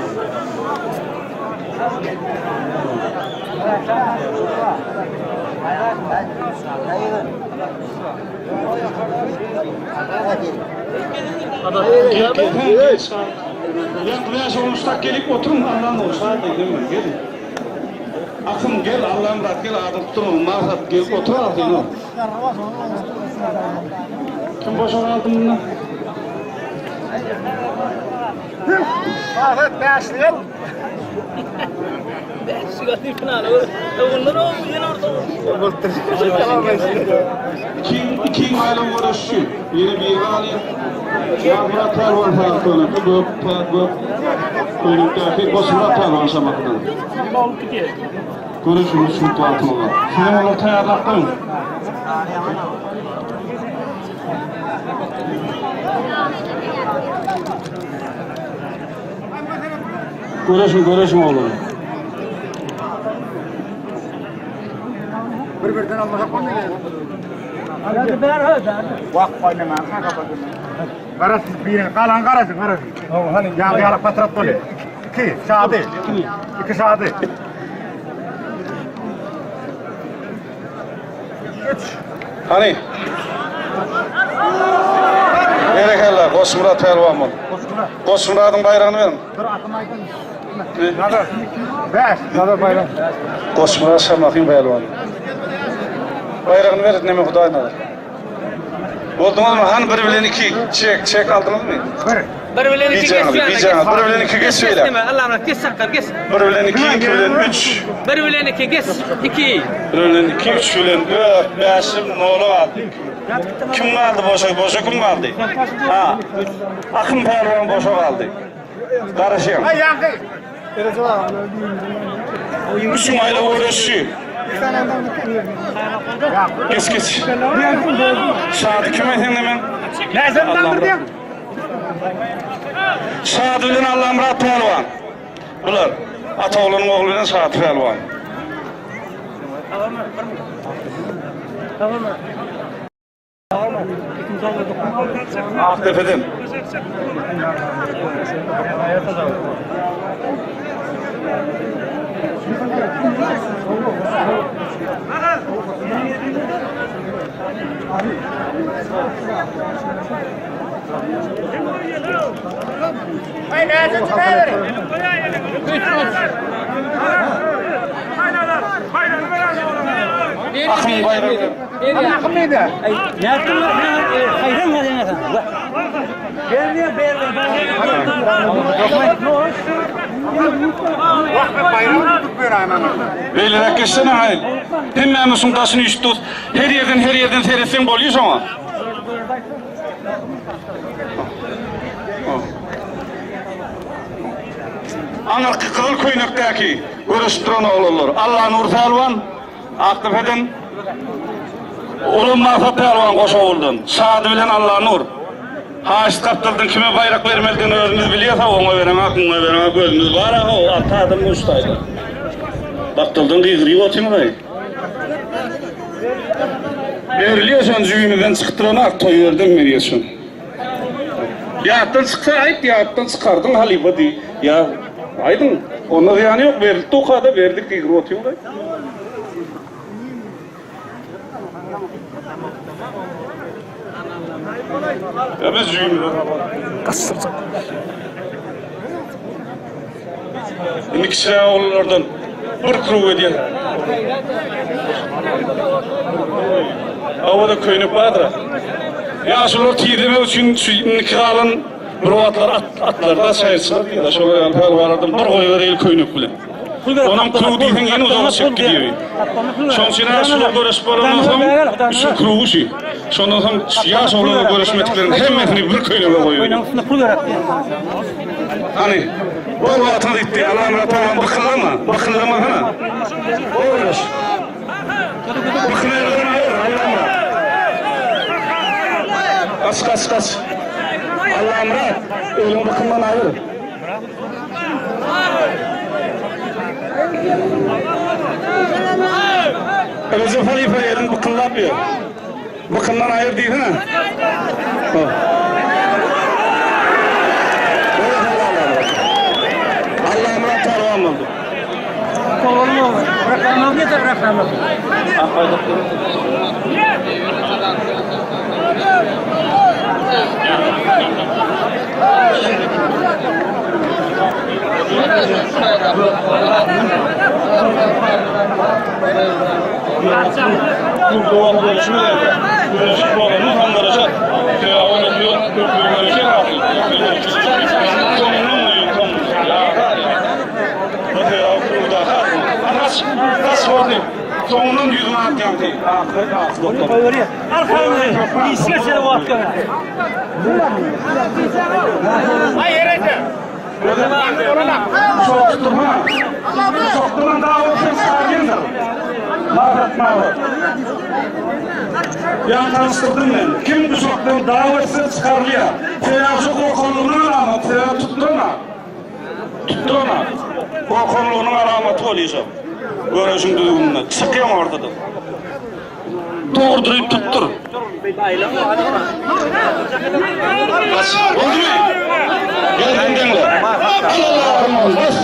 Gel, gel, gel. Ýa, bäş olmuşdak gelip oturyň, Allah'ın olsa, dedim, gelin. Akym gel, Allamyrat gel, adyň tutma, Maksat gel, otur agzyňa. Kim boşa galdy munda? Maksat bäşlik al. Kim, kim aýlaw göreşçi? Ýene biri galýar. Ýazmyrat pälwan sag könekde, gök, gök köýnekdäki Goçmyrat pälwan şamakdan. Göreşiňiz şu wagtyňyzda. Sizem olary taýýarlap goýuň. Göreşiň, göreşiň oglum. Bir-birden almasak bolmaýar. Wah, oýnaman, Garasy birini galan garasy garasy. Hany ýa ýa patrat bolýar. Iki şady. Iki şady. Üç. Hany. Berekella, Goçmyrat pälwan bol. Goçmyradyň baýragyny beriň. Dur atym aýdyn. Nazar. Bäş. Nazar baýrak. Goçmyrat Şamahyň pälwany. Baýragyny ber, neme Hudaý nazar. Bolduňyzmy? Hany bir bilen iki. Çek, çek aldyňyzmy? Bir. Bir bilen iki geç Bijäňiz, bir bilen iki geç şeýle. Allah'ım geç saklar geç. Bir bilen iki, iki bilen üç. Bir bilen iki geç. İki. Bir bilen iki, üç bilen dört, bäşim, nola galdy. Kim galdy boşa? Boşa kim galdy? Ha. Akym pälwan boşa galdy. Garaşýan. Ay ýaňky. Üçüň aýlaw göreşçi. Geç geç. Şady kime sen hemen? Näsem diýen? Şady bilen Allamyrat pälwan. Bular Ataoglanyň ogly bilen Şady pälwan. Akdepeden. Ay näçe çykaýber? Akym baýragy. Akym neydi? Nätdim? Haýran galýan sen. Gelmeýär, berme. Wah, baýragyny tutup beräýmem. Beýleräk geçsene haý. Hemmämiz şuň daşyny üýşüp dur. Her ýerden her ýerden seretseň bolýar şoňa. Aňyrky gyzyl köýnekdäki göreşip duran oglanlar. Allanur pälwan Akdepeden Uly Maksat pälwan Goşawuldan. Şady bilen Allanur. Haýyşt gapdaldan kime baýrak bermelidigini özümiz bilýäs-a, oňa bereňok, muňa bereňok, gözümiz bar-a, ho, alty adam uç taýda. Gapdaldan gygyryp otyňyz-aý. Berilýär şon jübimizden çykyp duran toý berdim berýär şon. Ýatdan çyksa aýt, ýatdan çykardyň halypa diý. Ýa aýdyň, onda zyýany ýok, berildi okada berdik diýip otyň-da. Ýa biz jübimize gaçdyrjak. Indi kiçiräk oglanlardan bir krug edýän. Awada köýnek bardyr. Ýaşulular tizlemek üçin şu indiki galan bir wagtlar at, atlarda çaýyrçylar diýýär. Şolar ýaly pälwanlardan bir goýbereýli köýnek bilen. Onuň krugy diýseň ýene uzaga çekip gidýär. Şoň üçin ýaşulular göreşip bolandan soň şu krugy şu. Şondan soň ýaş oglanlar göreşmedikleriň hemmesini bir köýnege goýberýär. Hany, bol wagtyňyz gitdi. Alamyrat agam bykyllama, bykyllamasana. Bol. Bykyllaýandan aýyr, Allamyrat. Gaç, gaç, gaç. Allamyrat, eliňi bykyndan aýyr. Rejep halypa elini bykyllap ýör. Bykyndan aýyr diýsene. Allamyrat pälwan boldy. Soňundan ýüzüňe atýan diý. Sokdurma. Sokdurma dawa sen çykarýandyr. Magat magat. Ýa tanyşdyrdym men. Kim guşakdan dawa etse çykarylýar. Sebäbi şu gorkanlygynyň alamaty, sebäbi tutdurma. Tutdurma. Gorkanlygynyň alamaty bolýar şo. Göreşiň düzgüninde. Çykýaň ortadan. Dogurdyryp tutdur. Bas. Oldumy? Gel sen deňle. Al Bas.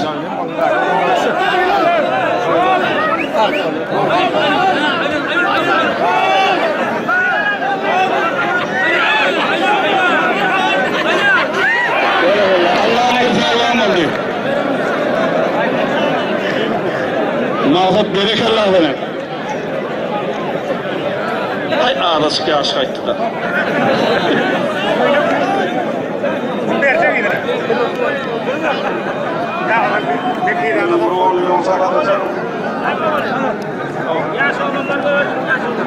Allah'a sağlam oldu. Maksat berekallah bana. Aý azajyk ýaş gaýtdy-da.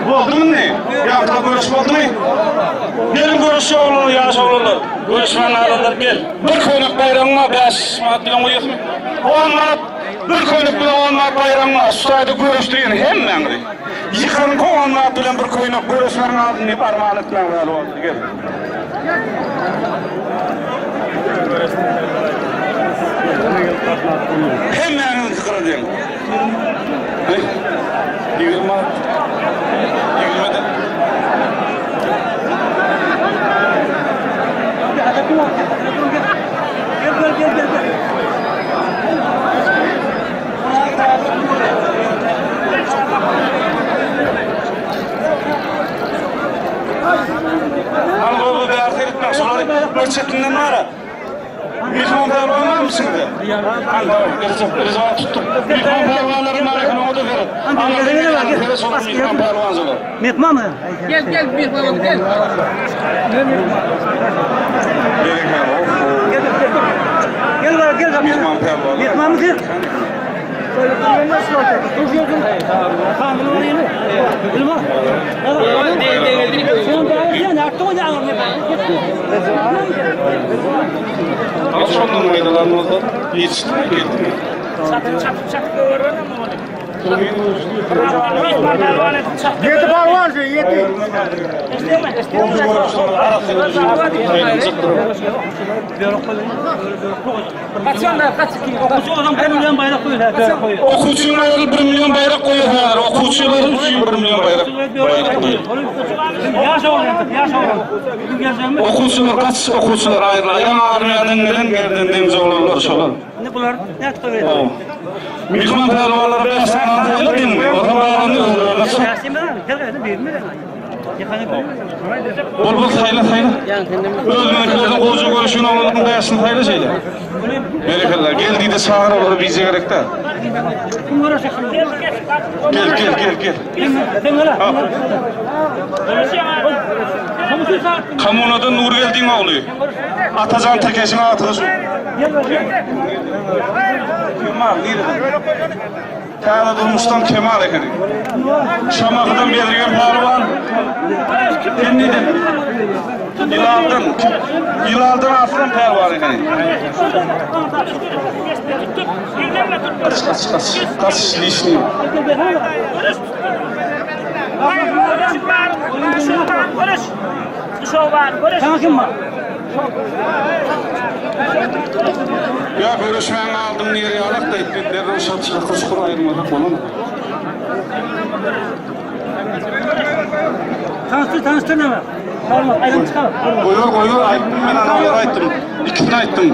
Boldumy indi? Ýa-da görüş boldumy? Geliň görüşje oglanlar, ýaş oglanlar. Görüşmän galanlar gel. Bir köýnek baýragyň bar, 5 manat bilen goýasyň. 10 manat Bir köýnek bilen on manat baýragyň bar, şu taýda göreşdirin hemmäňizi. Ýykaryňky on manat bilen bir köýnek göreşmäň alsyn diýip arman etmäň zäli boldy, gel. Hemmäňiziň sykyra deň. Heý, 20 manat. Ýigrimeden. Gel gel gel gel gel. Hany bu bärsi gitmek şolary bir çetinden bara. Mihman pälwan barmy siňde? Hany Recep Recep tutduk. Mihman pälwanlaryň bar eken oňa da seret. Ana şolar mihman pälwan şolar. Mihman mı? Gel gel mihman gel. Gel gel gel. Gel gel. Mihman pälwan. Mihman mı sen? Şondan gaýdalan bolsa ýetişdi geldi. Çatyp çatyp çatyp gögerem. Ýedi palwan şu, ýedi. Okuwçylar 1 million baýrak goýýar häzir. Okuwçylar üçin 1 million baýrak baýrak goýýar. Ýaş oglan, ýaş oglan. Okuwçylar kaç okuwçylar aýrylar. Ýa armiýadan gelen gerden deňiz oglanlar şolar. Indi bular nädip goýberdi? Mihman pälwanlar 5 sany aýrylar deňmi? Otam barany özlerine çyk. Bol bol saýla saýla. Özüne özüne gowja görüşün oglanlaryň bäşini saýla şeýle. Berekella. Gel diýdi çagyr olary bize gerekde. Gel gel gel gel. Kommunadan Nurgeldiň ogly. Atajan Tekeşiň agtygy şu. Kemal nireden? Täze durmuşdan Kemal ekeni. Şamahydan Bezirgen pälwan. Sen nireden? Ýylaldan. Ýylaldan Arslan pälwan ekeni. Kaç kaç kaç. Kaç lişni. Sana kim var? Ya görüşmäň aldım nire ýalak da etdi. Derrew şatçylyk şukur aýyrmasak bolan. Tanıştır, tanıştır ne var? Olmaz, ayrım çıkalım. Goýur goýur aýtdym men analary aýtdym. Ikisini aýtdym.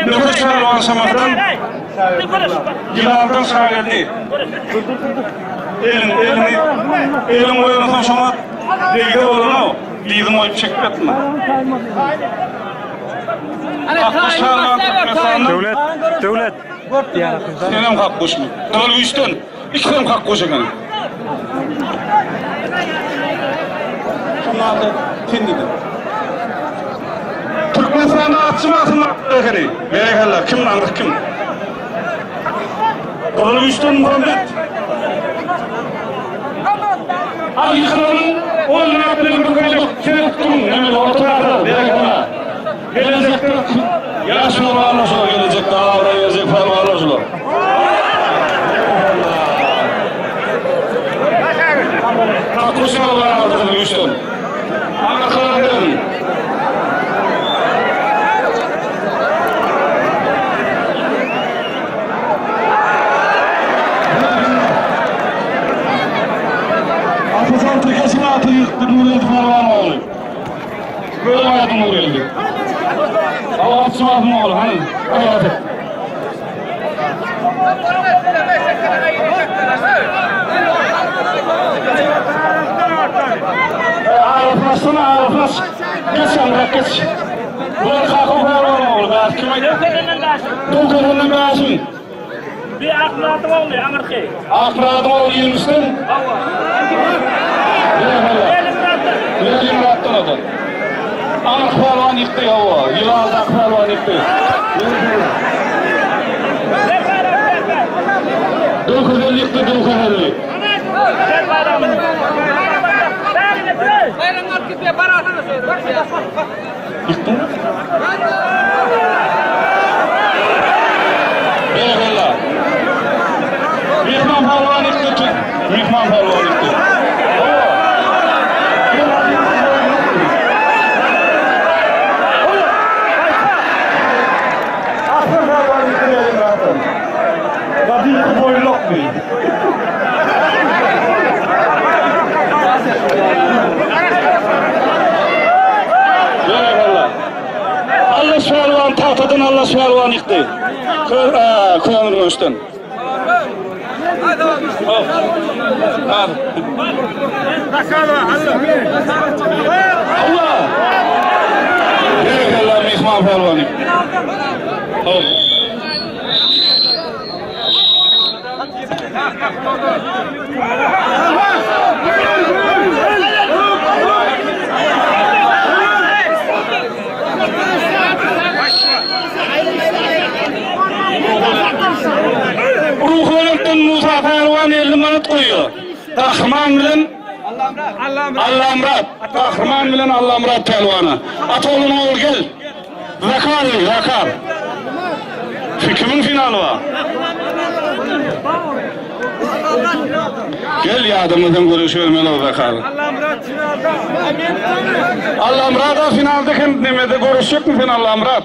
Nurgül Şahalwan Şamahdan Ýylaldan Şageldi. Elin elini elin goýansoň şoňa degde bolanok. Dyzyň goýup çekip etme. Akguş Şahalwan Türkmenistandan. Döwlet, Döwlet. Senem kakguşmy? Gyzyl güýçden. Ikisem kakguş eken. Şonda sen diýdi. Türkmenistanda atçy masyn ekeni. Berekella, kim aňryk kim? Gyzyl güýçden Muhammet. Al ýykylanyn on manat bilen bir gezek sen tutduň, neme ortada, berekella. Gelejekde ýaş pälwanlar şular gelejekde abraý berjek pälwanlar şular. Kakguş pälwan aldy gyzyl güýçden. Arkalar geliň. Atajan Tekeşiň aty ýykdy Nurgeldi pälwan ogly. Göz aýdyň Nurgeldi. Awa çymasyn ogly hany. Gaýrat et. Aralaşsana aralaş. Geç aňrak geç. Bular kaka pälwan ogly. Bäş kim aýdýar? Döwkerenden bäşiň. Bir Akmyradyň ogly, aňyrky. Akmyradyň ogly ýeňişden. Hawa. Leningradan o da. Aňyrky pälwan ýykdy hawa. Ýylaldaky pälwan ýykdy. Döwkerden ýykdy, Döwkerdenli. Bayram alyp gitme, barasana şöyle. Ýykdyň? Berekella. Mihman pälwan ýykdy. Mihman pälwan ýykdy. Aslan pälwan ýykdy Leningraddan. Gadymky boýlukmy? Berekella. Allaş pälwan tagtadan Allaş pälwan ýykdy. Kör, Köneürgençden. Allah! Berekella mihman pälwan ýykdy. Hop. Ruhubelentden Musa pälwan 50 manat goýýar. Gahryman bilen Allamyrat. Gahryman bilen Allamyrat pälwana. Ata oglunyň ogly gel. Zakar, Zakar. Kimiň finaly bar? Gel ýadymyzdan görüşelim Allamyrat finalda. Allamyrat finalda hem nemede görüşjekmi sen Allamyrat?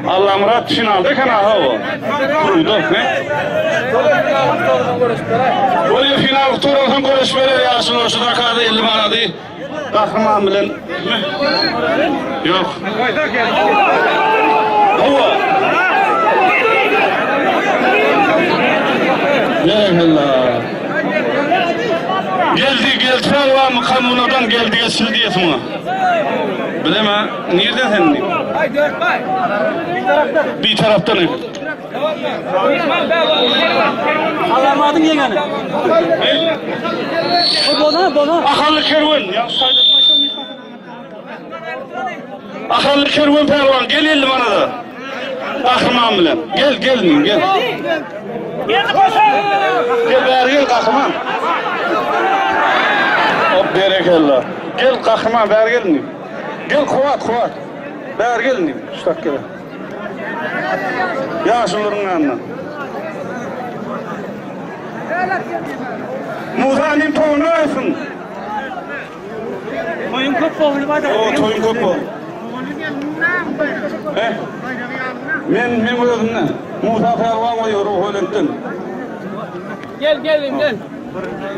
Allamyrat finalda eken aha o. Kuruldu ne? Bolýa final gutaransoň görüşmeli ýaşuly şu dakada 50 manady Gahryman bilen Ýok. Hawa. Berekella. Geldi geldi pälwanmy kommunadan geldi geçildi diýesi muňa. Bileme, nirden sen diýip. Bir tarapdan. Alamadyň ýeňeni. O bola bola. Ahally kerwen. Ahally kerwen pälwan gel elli manada. Gahryman bilen. Gel gel gel. Gel bäri gel gahryman. Hop berekella. Gel gahryman bäri gel indi. Gel Kuwat Kuwat. Bäri gel indi. Şu tak gel. Ýaşulularyň ýanyna. Musa inim toýuny aýsyn. Toýuň köp boldy bada. O toýuň köp boldy. Eh? Men men özümden. Musa pälwan goýuyor Ruhubelentden. Gel gel gel.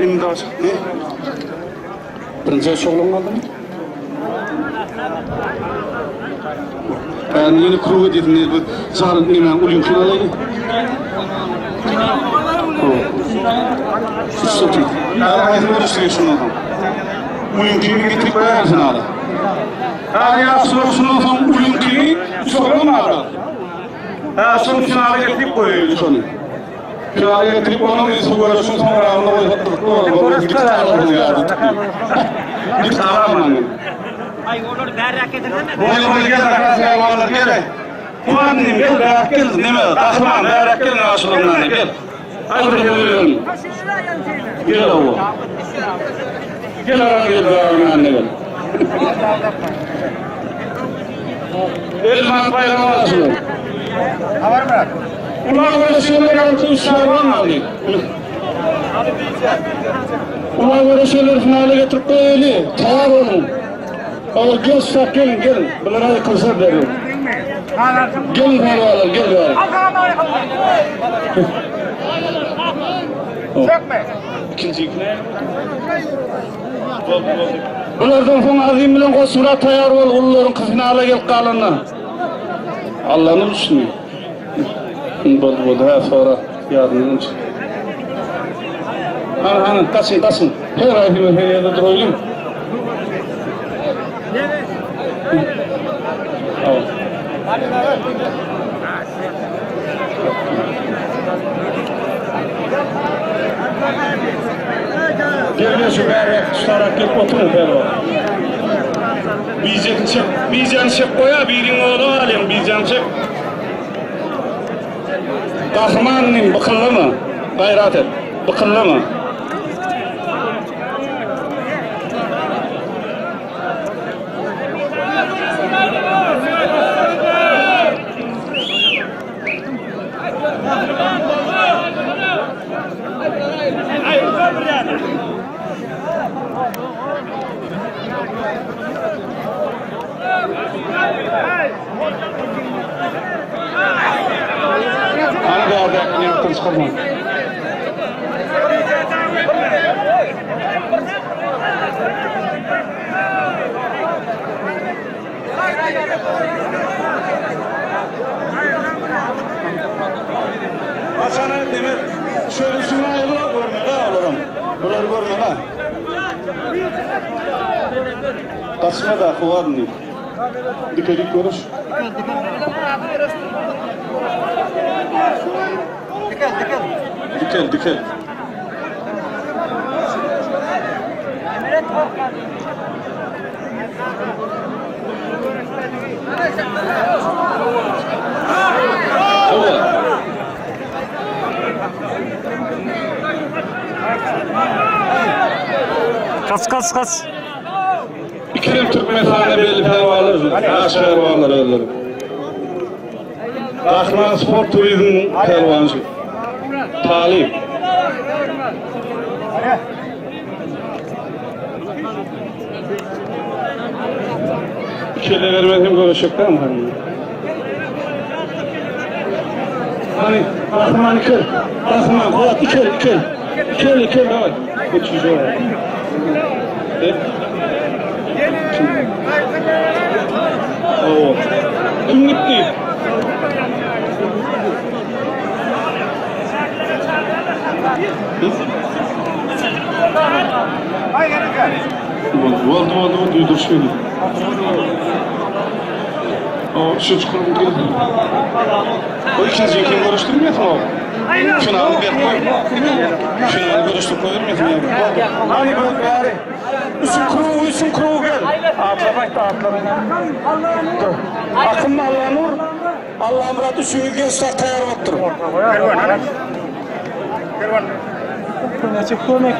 Indi aç. Ne? Birinji şoglan galdymy? Ben ýene kruga diýdim, bu zal näme ulyň finaly. Sotu. Aýdyň görüşdi şundan soň. Ulyň kimi getirip goýar finala. Ha ýa şundan soň ulyň kimi soňra. Ha şuny finala getirip goýaýly şony. Finala getirip onuň üstü görüşün soňragyny goýsak gyzykly bolar. Git alarman. Aý olar bärräk getirsene. Gel gel gel gel. Kuman gel bärak gel neme gahryman bärak gel aşyryňdan gel. Hadi bir gel. Gel owo. Gel ara gel bärak gel. Elman baýram aşyryň. Habar bırak. Ulan görüşenler altın şarban aldy. Ulan görüşenler finale getirip goýaly. Taýar boluň. Ola gel şak gelin gelin. Bulara da konsert berin. Gelin pälwanlar gel bäri. Çekme. İkinci ikine. Bulardan soň Azim bilen Goçmyrat taýar bol, ulularyň finala gelip galanda. Allah'ın üstüne. Boldy boldy hä sora ýadymdan çykdy. Hany hany gaçyň gaçyň. Her aýdymy her ýerde duraýlyň. Gel gel şu bäri şu tarap gelip oturyň pälwan. Bijekini çek, bijäni çek goýa, biriň ogly galýaň, bijäni çek. Gahryman inim, bykyllama. Gaýrat et. Bykyllama. Hany bärdäkini ýatdan çykarma. Haçana demek şöyle şunu aýryla görmeli olaram. Bular görmeli. Gaçma da howadny. Dikelik görüş. Dikel dikel. Dikel dikel. Hawa. Kas kas kas. Ikinem Türkmenistanda belli pälwanlar, ýaş pälwanlar özleri. Gahryman sport turizmiň pälwany. Talyp. Kelle bermez hem göreşek dämi hany? Hany, Gahryman ikel. Gahryman, Kuwat ikel, ikel. Ikel, ikel, daway. Geçiş Oo. Kim gitdi? Boldy, boldy, boldy, duýduryş berdi. O, şu çukuryň girdi. O ikinji kim görüşdirmesin o? Finaly berip koy. Finaly görüşdirip koyurmasın ya. Hany böl bäri. Üçün kruw, üçün kruw gel. Atlap aýtdy, atlap. Dur. Akym Allanur, Allamyrat üçüňiz gençler taýýar bolup dur. Kömek kömek.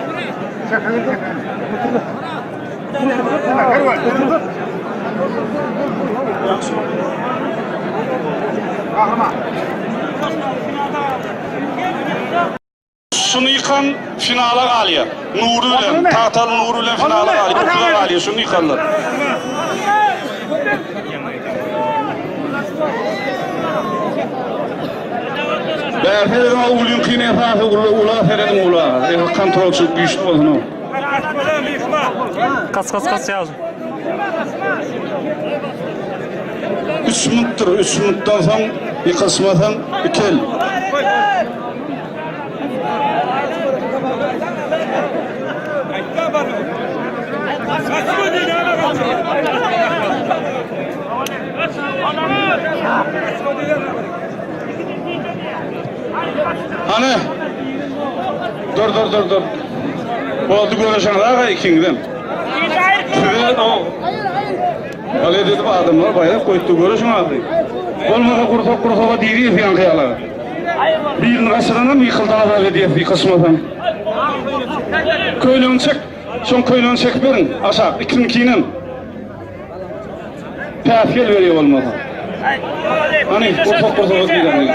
Şuny ýykan finala galýar. Nury bilen, Tagtaly Nury bilen finala galýar. Utula galýar şuny ýykanlar. Bärde ulyňkyny esasy ula ula serediň ula. Eger kontrolçylyk güýçli bolsun o. Kas kas kas ýaz. 3 minutdyr, 3 minutdan soň ýykyşmasaň ikel. Hany. Dur dur dur dur. Boldy görüşeňiz aga ikiňizem. Size o Aly edip adamlar baýrak goýupdy görüşüň ahry. Bolmasa gursak gursaga diriýes ýaňky ýaly. Birini gaçyranam ýykyldy azap edýäs ýykyşmasam. Köýnegini çek. Şoň köýnegini çekip beriň aşak ikiniňkinem. Päsgel berýär bolmasa. Hany gursak gursaga diýlen.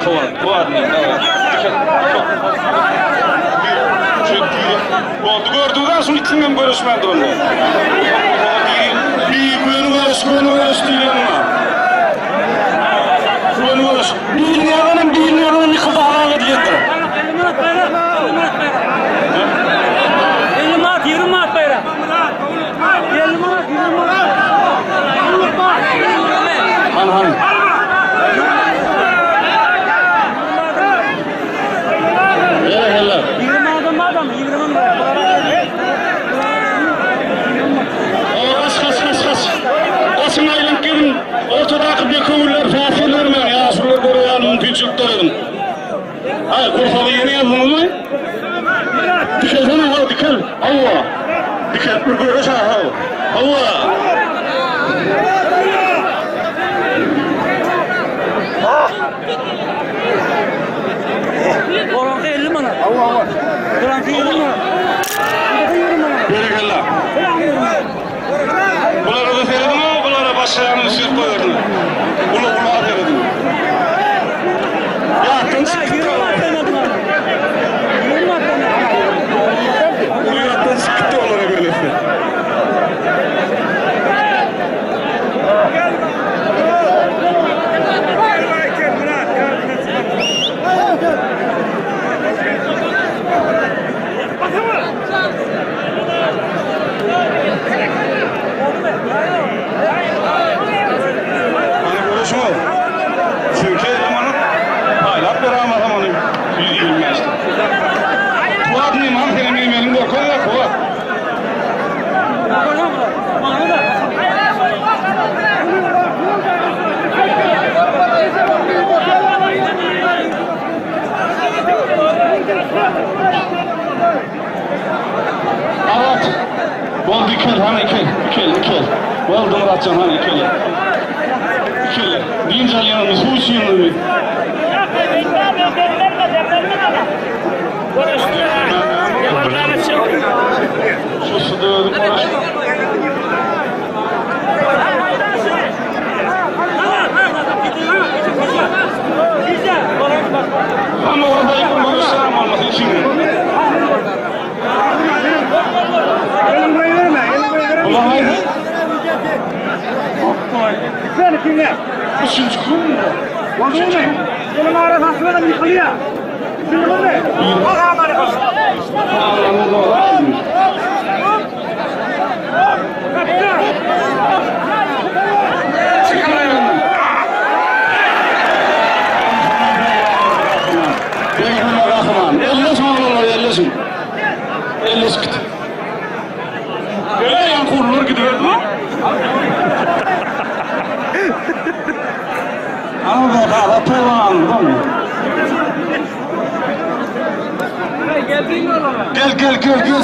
Kowat, kowat. Boldy gördüňiz şuny ikisiňem görüşmän duranda. Bir göni görüş, göni görüş diýýän muňa. Göni görüş. Birini ýalanam, birini ýalanam ýykyldy halal edilendir. 50 manat bayrak. 50 manat bayrak. 50 manat, 20 manat bayrak. 50 manat, 20 manat. Han han. Hele hele. 20 manat adam, 20 manat. Kaç kaç kaç kaç. Kaçın aýlanyp gelin. Ortadaky bekowuller päsgel bermäň. Ýaşulular görýän mümkinçilik döredin. Ay gursagy ýene ýazdyňyzmy? Dikelsene haw dikel. Hawa. Dikel bir görüş ha haw. Hawa. Oranky 50 manat. Allah Allah. Oranky 20 manat. Berekella. Bulara da seredin o, bulara başlayanı sürüp koyardın. Ula ula seredin. Ya 20 manat ben 20 manat ben. Ulu çıktı onlara görülesi. Hani görüşüm ol. Çünkü elemanı paylap beraber zamanı 125. Kuvat mıyım han senin benim elim korkuyor ya kuvat. Evet. Boldu ikel hani ikel ikel ikel. Boldu Muratcan hani ikel. İkel. Deyince yanımız su içiyoruz. Şu suda öldük uğraşma. Tam orada göreşýän bolmasyn içiňden. Elin goýberme, elin goýberme. Ulan haýsy? Sen kimle? Üçünji kim? Boldumy? Elin arasy açmadan ýykylýar. Şimdi boldy. Çıkın ayağından. Beghan Rahman. Elleşin oğlanlar elleşin. Elleşip git. Öyle yan kurulur gidiverdi lan. Ama be baba pervan mı? Gel gel gel gel.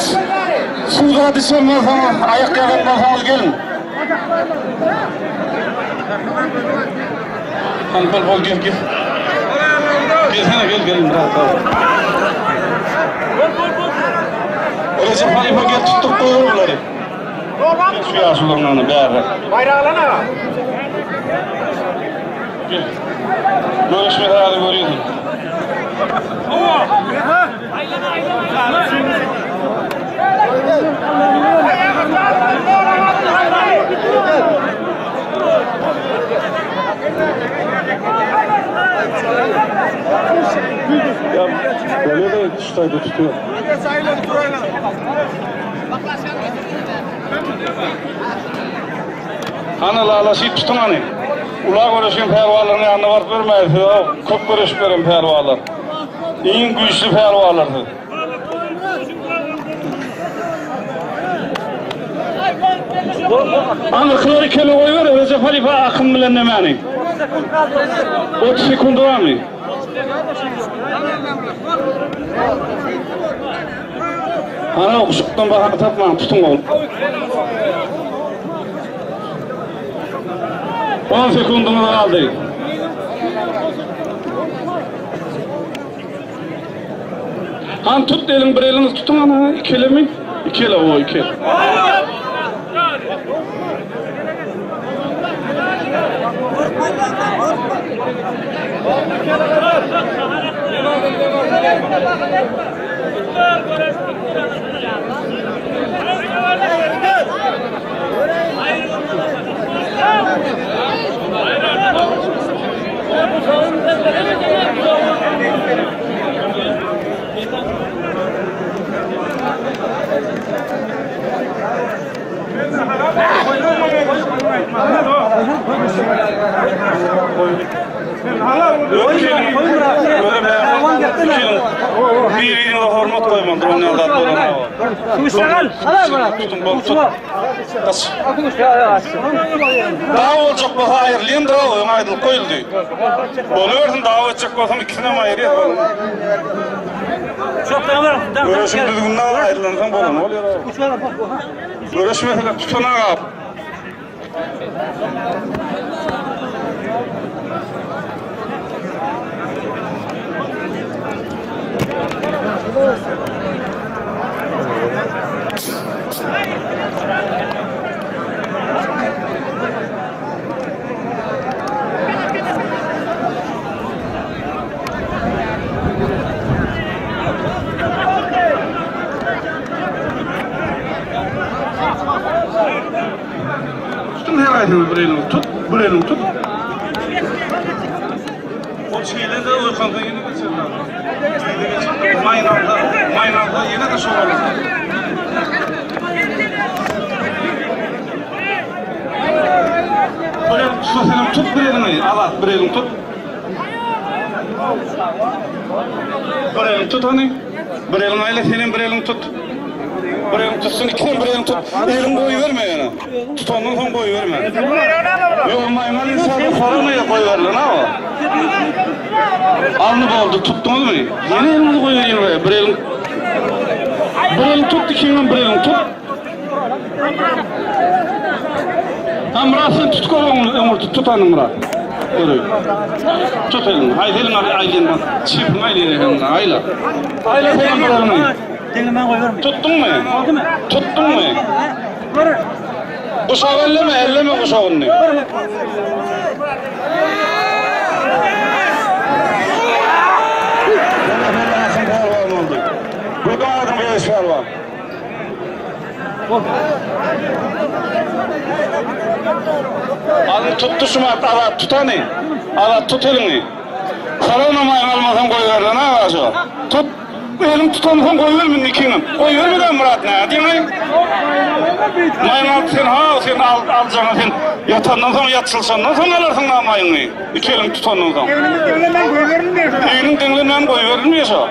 Suda düşenmez sana, ayak yaratmaz gelin. Hadi bol bol gel gel. Gelsene gel gel Murat abi. Recep Halife gel tuttuk koyuyor bunları. Şu yaşlılarını beraber. Baýraklana. Gel. Görüşme herhalde görüyorsun. Ya böyle de tutaydı tutuyor. Hany lalaşy tutuň hany. Ula göreşen pälwanlaryň ýanyna baryp görmäýin siz o köp göreşip beren pälwanlar. Iň güýçli pälwanlar siz. Aňyrkylary kele goýber Rejep halypa akym bilen nemäni. 30 sekundy barmy? Hany okuşukdan bahana tapmaň tutuň ogul. 10 sekundyňyz galdy. Han tut elin bir eliniz tutun ana iki elimi. İki ele o iki. Bir-birine hormat goýmaly, onuň ýaly zat bolanok. Şuňal, hala bana. Tutun, bol, tut. Gaç. Dawa boljak bolsa aýrylýan dawa, öň aýdylyp goýuldy. Bolubersin, dawa etjek bolsaň ikisinem aýyrýas. Göreşiň düzgüninden aýrylansoň bolany bolýar. Göreş mesele tutanak ap. Tutun her aýdyny bir eliňi tut, bir eliňi tut. Ol şeýle de oýkansa ýene geçerler. Maýyn alsa, maýyn alsa ýene de şol bolar. Bir elin tutsa senem tut bir eliňi, Azat bir eliňi tut. Bir eliňi tut hany. Bir eliňi aýla senem bir eliňi tut. Bir eliňi tutsun, ikisem bir eliňi tut. Eliňi goýberme ýöne. Tutandan soň goýberme. Ýok, maýmyn insana soramay goýberlen ha o. Alny boldy, tutduňyzmy? Ýene eliňizi goýberiň we bir eliň Bir eliň tut, ikiňem bir eliň tut. Ha Myrat sen tut gör öňüni, öňürti tut hany Myrat. Göreýin. Tut elini. Haýsy eliňi al, aýlaýyn bak. Çepiňi aýlaýyn ekeniň, aýla. Aýla senem bir eliňi. Deňlemän goýberme. Tutduňmy? Boldumy? Tutduňmy? Gör. Guşagy elleme, elleme guşagyny. pälwan. Alyň tutdy şumat Azat tut hany. Azat tut eliňi. Salam maýyň almasaň goýberlen aga şo. Tut. Eliň tutansoň goýber mindi ikiňem. Goýbermedä Myrat nädýäňaý? Maýyň al sen ha sen al aljaňa sen ýatandan soň ýatşylşandan soň alarsyň na maýyňy. Iki eliň tutandan soň. Egnimiz diňlemän goýberilmeýär şo. Egniň diňlemän goýberilmeýär şo.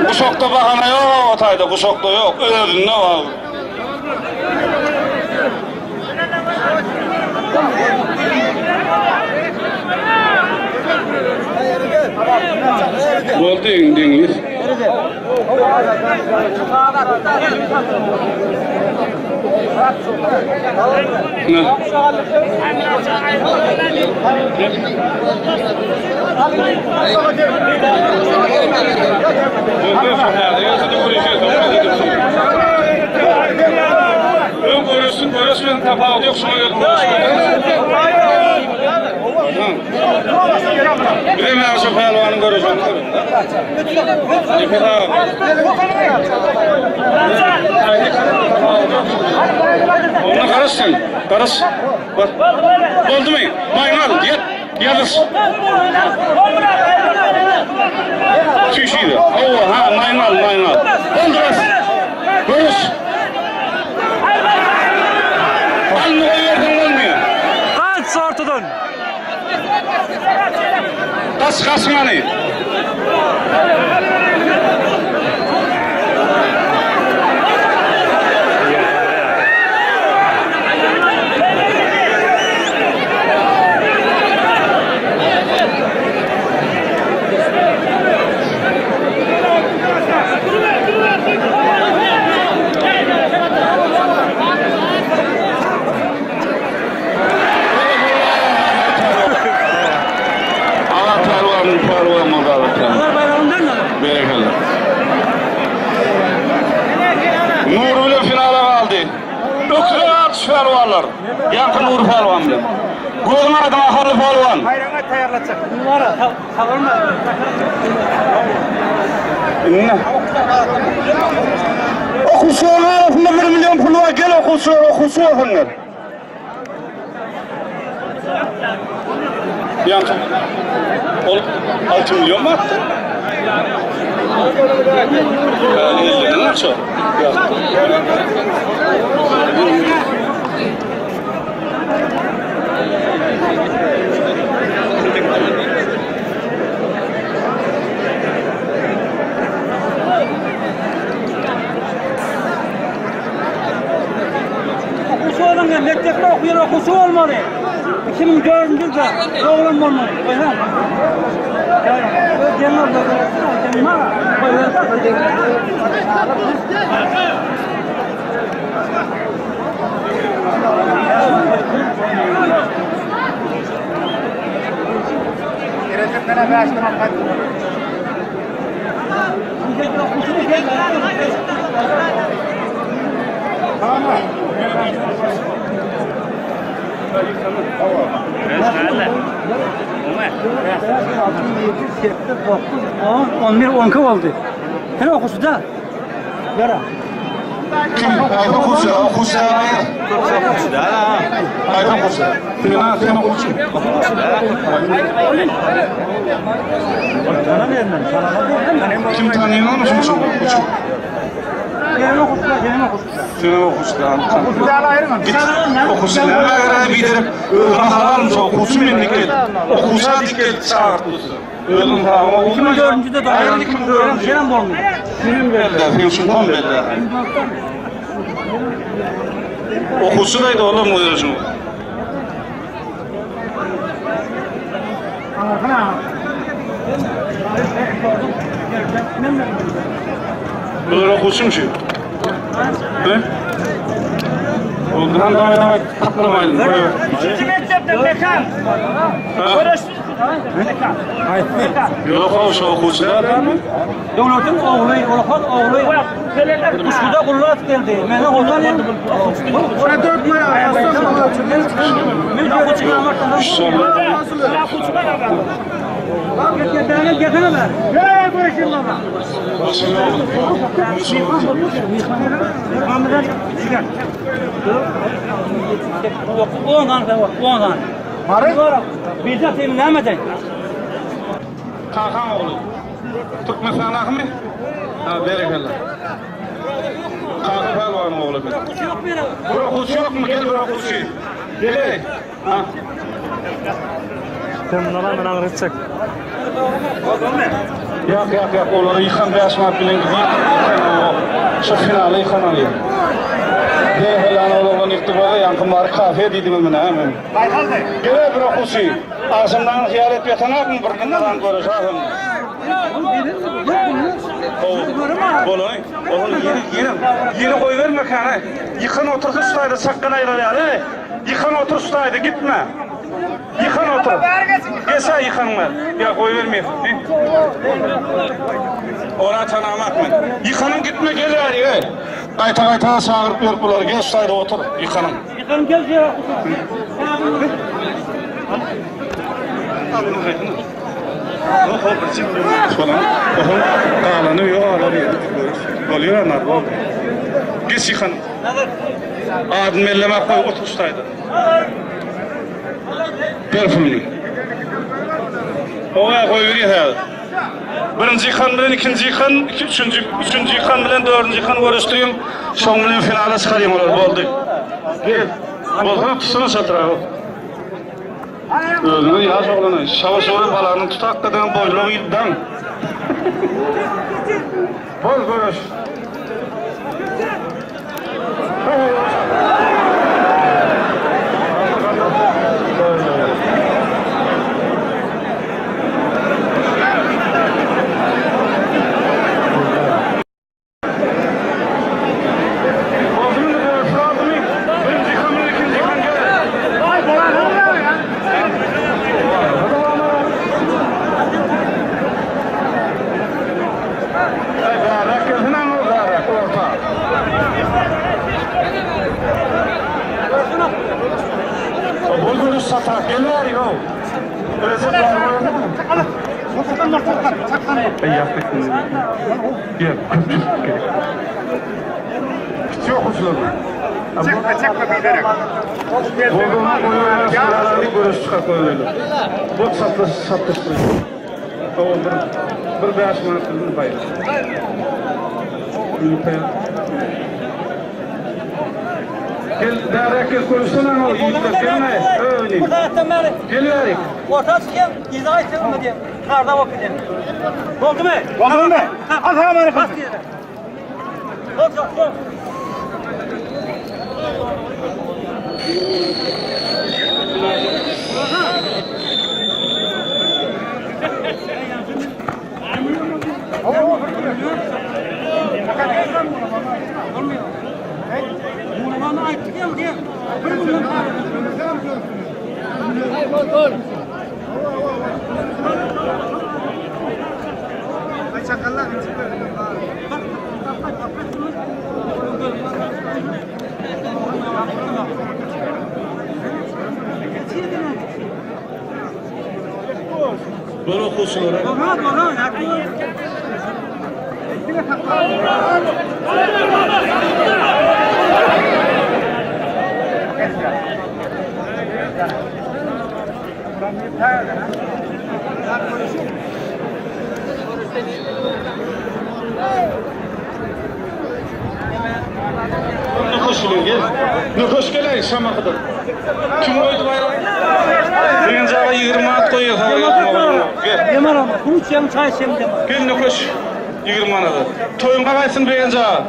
Guşakda bahana ýok o taýda guşakda ýok özünde bar. Boldy deňiz. Öň göreşsin, göreşmesin tapawudy ýok, şuňa gelip göreşmeli. Bize näme şu pälwanyň göreşini Nefes aga. Onda garaş sen, garaş. Boldumy? Maýyň al, ýat, ýazyş. Çüýşüýdi. Hawa, ha, maýyň al, maýyň al. Boldy bas. Görüş. Alny goýberseň bolmaýar. Gaç ortadan. Gaç gaçmany. Ağa pälwan, pälwan boldy Berekella. Nur bilen finala galdy. Öküze atış pälwanlar. Ýaňky Nur pälwan bilen. Gözüň aýdyň ahally pälwan. Baýragyňa taýýarlatjak. Indi. Okuwçylaryň arasynda 1 million pul bar. Gel okuwçylar, okuwçy bolsunlar. Ýaňky ol 6 million mı atdy? Elden aça. Okuwçy bolmaly, mekdepde okuýan okuwçy bolmaly. 2004-nji ýylda doglan bolmaly. Goýsan. On bir, on iki oldu. Sen okuwçy da. Ýara. Kim? Aýdyň okuwçy, okuwçy. Aýdyň okuwçy. Sen sen okuwçy. Kim tanýar mı şu okuwçy? Sen okuwçy, sen okuwçy. Sen okuwçy da. Git. Okuwçy näme gara biderip özüne halalmyş okuwçy men dikel. Okuwça dikel çagyrt. Özüň sag ol. 2004-nji de Aýry 2004-nji. Senem bolmaly. Senem belli, sen şu tam belli. Okuwçy daýdy olam özüň. Bular okuwçymy şu? He? Oldu han daway daway taplamaýyn. Üçünji mektepde mekan. Ýok, o şu okuwçylar dämi? Döwletiň ogly, Olakan ogly. Kuşkuda gullat geldi. Meni goldan Men okuwçy. Gel gelsene bäri. Gel görüşelim baba. On tane var, 10 tane. Mary? Bilse senin näme edin? Kakaň ogly. Türkmenistan ahymy? Ha, berekella. Kaka pälwanyň ogly eken. Bir okuwçy ýokmy? Gel bir okuwçy. Gel-eý. Ha. Sen bundan men aňry çek. Ýok, ýok, ýok, olary ýykan 5 manat bilen gidip, şu finaly ýykan alýar. Dehelan oglan ýykdy boldy, ýaňky Mary kafe diýdiňiz mine, men. Gel bir okuwçy. Agşamdan hyýal edip ýatanakmy bir gündan görüş ahym. Bolaý. Oğlum ýeri ýeri ýeri goýberme käne. Ýykan otursa şu taýda çakgan aýrar ýaly. Ýykan otur şu taýda gitme. Ýykan otur. Geçä ýykanyňa. Ýa goýberme. Ora tanamak men. Ýykanyň gitme gel ýaly. Gaýta gaýta çagyryp ýörüp bulary. Gel şu taýda otur ýykanyň. Ýykanyň gel şu ýere. Galany ýok alar ýeri. Bolýar anar boldy. Geç ýykan. Adyny bellemek goý otur şu taýda. Ber puluny. Oňa goýberýär häzir. Birinji ýykan bilen ikinji ýykan, iki, üçünji, üçünji ýykan bilen dördünji ýykan görüşdiriň. Şoň bilen finala çykarýan olar boldy. Gel. Bolsana tutsana çatyragy. Özüňe ýaş oglany, şawa-şawa balanyň tutakgadan boýluk ýyldan. Bol görüş. Kiçi okuwçylar. Çekme çekme biderek. Görüş çykaryp goýbereli. Bot satlyş satlyşdyr. Tamam bir bir 5 manat bilen baý. Gel bäräk gel görüşsene o ýigitler gelme. Öýni. Bir sagatdan bäri Gel bärik. orta çykýan, yza gaýtýan diýen. Karda bolup gidýän. Boldumy? Boldumy? Assalamu alaykum. Bas diýene. Bol, bol. Bol okuwçylara. Bora, bora, haklı. Nökeş bilen gel. Nökeş gel Şamahydan. Kim goýdy baýragy? Birinji aga 20 manat goýýar sana. Gel. Demar ama, su içelim, çay içelim demar. Gel Nökeş 20 manada. Toýuň gaýsyn Begenji aga.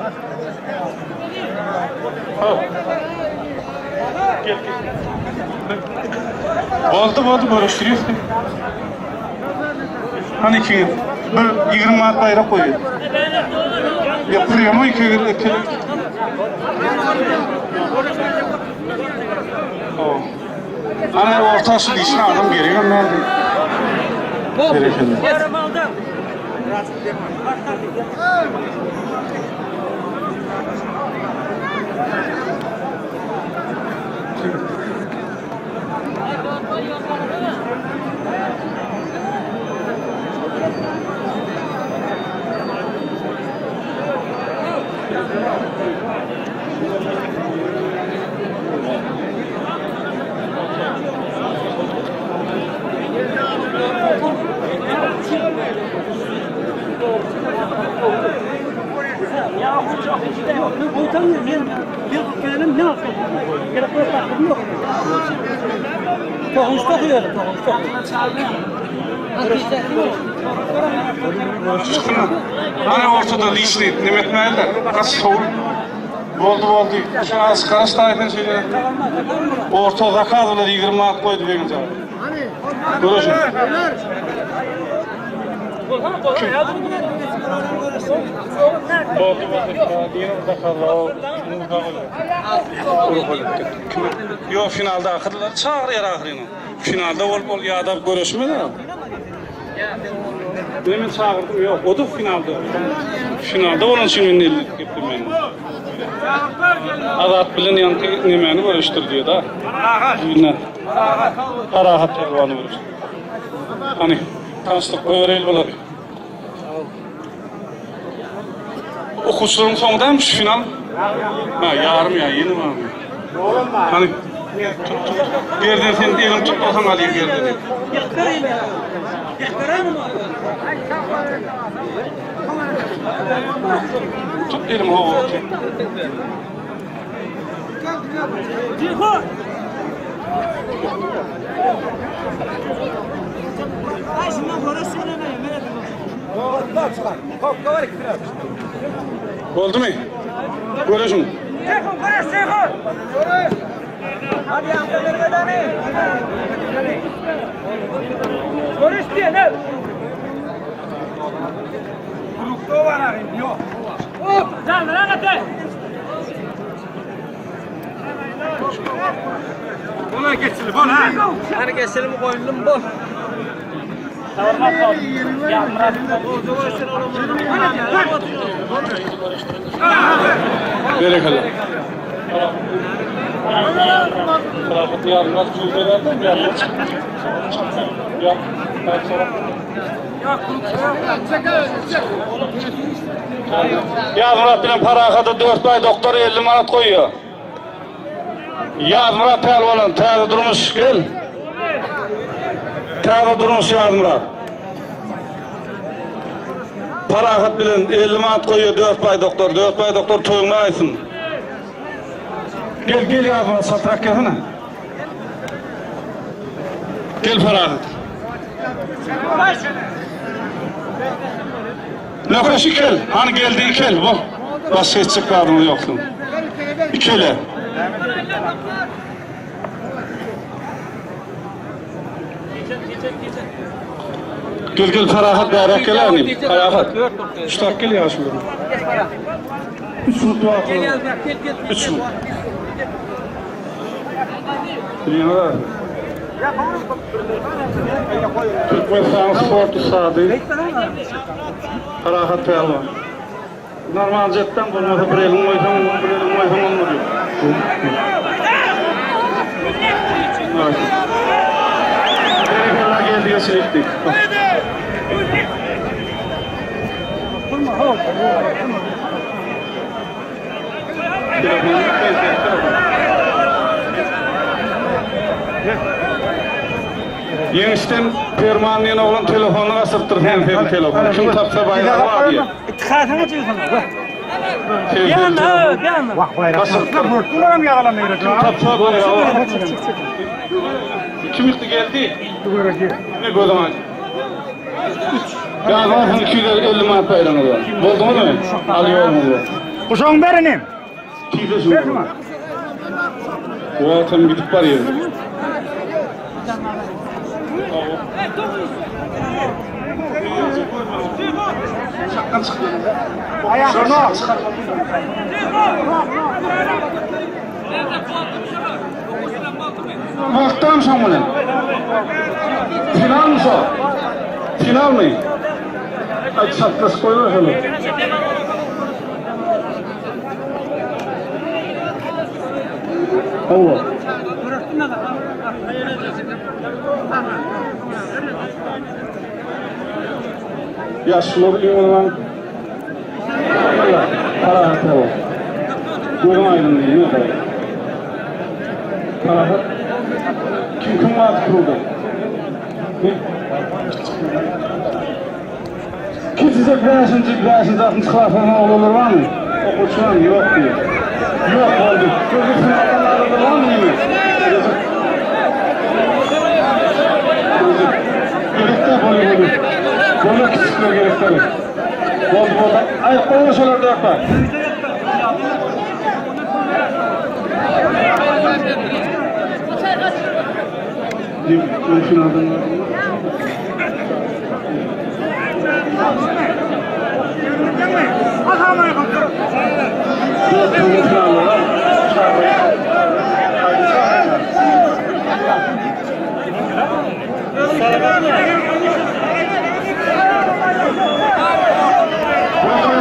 Hop. Gel gel. Boldy boldy görüşdürýäs. Hani iki bir 20 manat baýrak goýýar. Ya priyamo iki iki. Ana orta şu dişli adam geliyor nerede? Berekella. Yarım aldım. Ana ortada lişni neme etmäliler. Gaç sowul. Boldy boldy. Şuna az garaş taýdan şeýle. Orta zakaz bilen 20 manat goýdy beginje. Görüşün. Boldy boldy. Diýen zakaz. Ýok finalda ahyrlar çagyrýar ahyryny. Finalda bolup ol ýadap göreşmez. Men çagyrdym ýok, o da finalda. Finalda bolan üçin men elli geplemeýin. Azat bilen ýaňky nemäni göreşdir diýdi da. Ýene. Parahat pälwany göreşdir. Hany, tanyşdyk goýbereli bulary. Okuwçylaryň soňy dämi şu final? Ha, ýarym ýa, ýene barmy? Hany, tut, tut. Gerden sen elini tut, olsaň alyň gerdeni. Tut elimi hawa. Boldumy? Görüşün. Hani geçelim koyundum bol. Berekella. Rahat ýarymlar jüýjelerden ýarym çykdy. Ýa, Ýazmyrat bilen Parahada Dörtbaý doktor 50 manat goýýar. Ýazmyrat pälwanan, täze durmuş gel. Täze durmuş Ýazmyrat. Parahat bilen 50 manat goýýar Dörtbaý doktor. Dörtbaý doktor toýuňy aýtsyn. Gel, gel Ýazmyrat, çaltrak gelsene. Gel Parahat. Nökeş ikel, hany geldi ikel, bu. Başga etjek zadyňyz ýoksun. Ikele. Gel gel Parahat bäräk gel ani. Parahat. Şu tak gel ýaşuly. 3 minut wagt. 3 minut. Bilýäňiz. Türkmenistanyň sport ussady Parahat Pälwan. Normal jetden bolmasa bir eliň goýsaň, bir eliň goýsaň on bolýar. Berekella geldi geçiripdik. Ýeňişden Perman diýen oglan telefonyny gaçyrypdyr sen seň telefon. Kim tapsa baýragy bar diýip. Itikadyňa çyksan. Ýanna, ýanna. Gaçyrypdyr. Kim tapsa baýragy bar. Kim ýykdy geldi? Ne gözüň aýdyn. Ýa barsyň 250 manat baýragyňyz bar. Bolduňyzmy? Al ýoluňyz bolsun. Guşagyň ber inim. Ber şuňa. Wagtam gidip barýar. Çakdan çykdy. Aýagyny. Wagtdan soň bilen. Finalmy şo? Finalmy? Aý çatlaşyp goýber şony. Hawa. Ýaşlar ýygnanan Parahat bol. Gözüň aýdyň diýme. Parahat. Kim kim var kuruldu? Kim size bäşinji, bäşinji, altynjy klasdan oglanlar barmy? Goçman ýok diýýär. Ýok boldy. Sözü finaldan arada barmy neme? Gerekde bolýar bolýar. Bolýar kiçikler gerekde. Boldy boldy. Aý gowy şolar dörtler.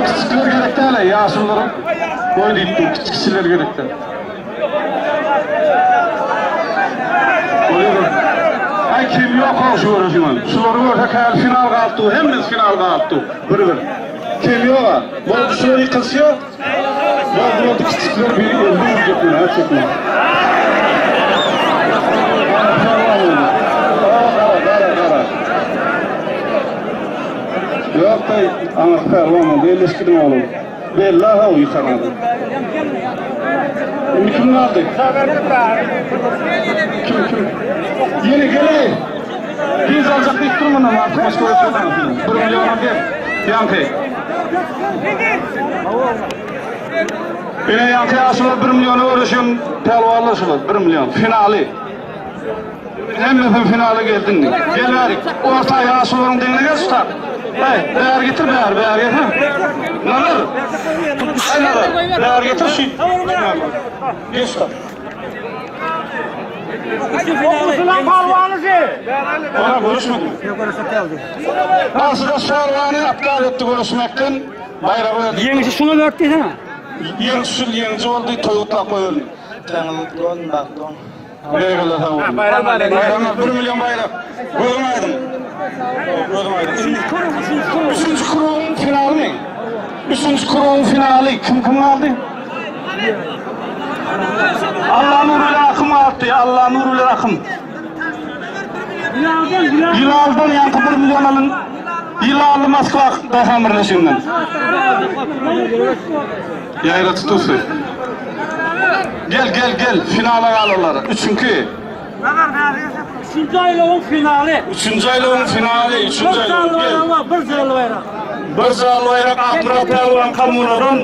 Kiçikler gerek däl, ýaşulular goý diýip dur, kiçiler gerek däl. Ay kim yok o şu görüşüňe. Şulary görse käl final galypdy, hemmesi final galypdy. Bir-bir. Kim yok ha? Boldy şular ýykylşýar. Boldy boldy kiçikler bir elli urjak meni, ha çekme. Gara, gara, gara. Ýok daýy, aňyrsy pälwan boldy, elleşdiň oglum. Bella haw ýykan adam. Indi kim galdy? Kim kim? Ýene gel. Biz aljak diýip dur mundan artyk başga göçmez. Bir milliona gel. Ýaňky. Ine ýaňky ýaşular 1 milliona görüşen pälwanlar şular 1 million finaly. Hemmesi finala geldi indi. Gel bärik. Orta ýaşularyň deňine gel şu Hey, bäri getir bäri, bäri getir. Nazar. Ay Nazar, bäri getir şu. Geç şu. Ona görüşmedim. Garşydaş pälwany aptal etdi görüşmekden. Baýragy berdi. Ýeňişi şuňa berdi diýsene. Ýeňiş şul ýeňiji boldy, toý gutlap goýberdi. Toýuňyz gutly bolsun, bagtly boluň. Berekella sag boluň. Baýramlar 1 million baýrak. Gözüň aýdyň. Gözüň aýdyň. Üçünji krugyň finaly. Üçünji krugyň finaly kim kim galdy? Allanur bilen Akym galdy. Allanur bilen Akym. Ýylaldan ýaňky 1 million alyň. Ýylally Moskwa Daýhan birleşiginden. Ýaýra tutusy. Gel gel gel finala galanlar. Üçünki. Üçünji aýlawyň finaly. Üçünji aýlawyň finaly. Üçünji Bir aýlawyň. janly Gel. baýrak bar, bir janly baýrak. Bir janly baýrak Akmyrat pälwan kommunadan.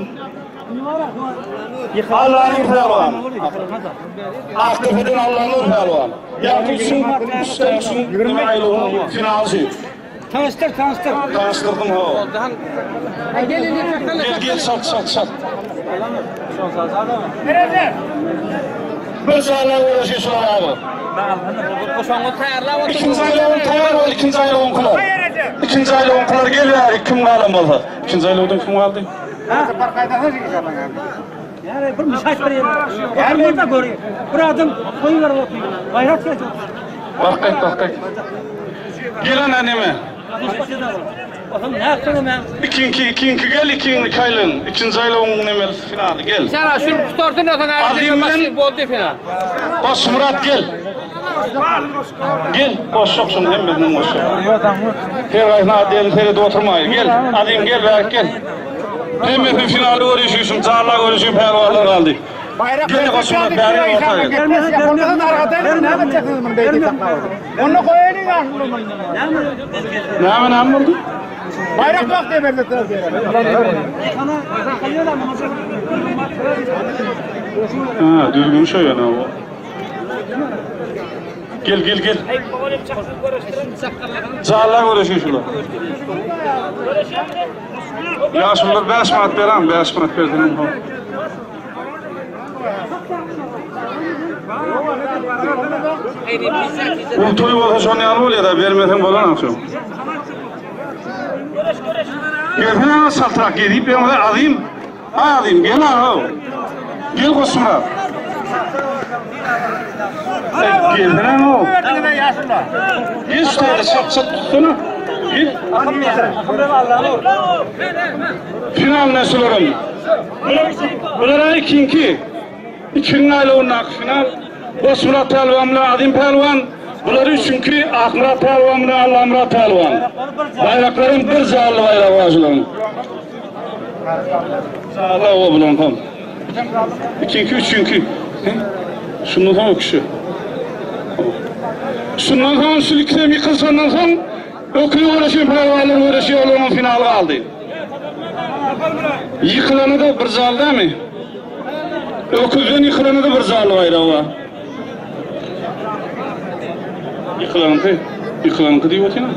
Allanur pälwan. Akdepeden Allanur pälwan. Ýaňky üçün, üçden üçün aýlawyň finaly. Tanyşdyr, tanyşdyr. Tanyşdyrdym ho. Gel gel çat çat çat. Bir janly görüşü şular abi. İkinci aýlawyň taýýar ol, ikinji aýlawyňkylar. Ikinji aýlawyňkylar gel bäri kim galan bolsa. Ikinji aýlawdan kim galdy? Yani bir müsait bir yer. Yani burada görüyor. Bir adım koyuver oturuyor. Bayrak geldi. Bak gaýt, bak gaýt. Gel ana neme? Bakalım ne yaptın ben? İkinki, ikinki gel, ikinki aýlawyň. İkinji aýlawyň nemesi finaly gel. Sen şu tutartın öten Azim bilen- boldy final. Goşmurat gel. Gel, goşjak şunu hemmesini goşjak. Her gaýsyna adyny seredip oturmaý. Gel, Azim gel, bärik gel. Hemmesi finaly görüşüşüm, janla görüşüm pälwanlar galdy. Gel Goşmurat bärik orta gel. Näme näme boldy? Ha, düzgün şo ýöne o. Gel gel gel. Janla görüşün şular. Ýaşulylar 5 manat beran, 5 manat berdim. Bu toý bolsa şon ýaly bolýar da bermeseň bolan akşam. Gelsene saltrak gelip ýa azim. Azim gel ha. Gel goşmura. Gelsene o. Gel şu taýda çat çat tutsana. Gel. Final näselerim. Bular ikinki. İkinci aýlawyndaky final. Goşmurat pälwan bilen Azim pälwan. Bular üçünki Akmyrat pälwan bilen Allamyrat pälwan. Baýraklaryň bir janly baýragy bar şularyň. Sala o bilen kom. Ikinki, üçünki. Şundan soň öküşi. Şundan soň şu ikisem ýykylşandan soň öküz göreşen pälwanlar göreşýär, olaryň finaly galdy. Ýykylany da bir jal dämi? Öküzden ýykylany da bir jal baýragy bar. Ýykylanyňky, ýykylanyňky diýip otyryn.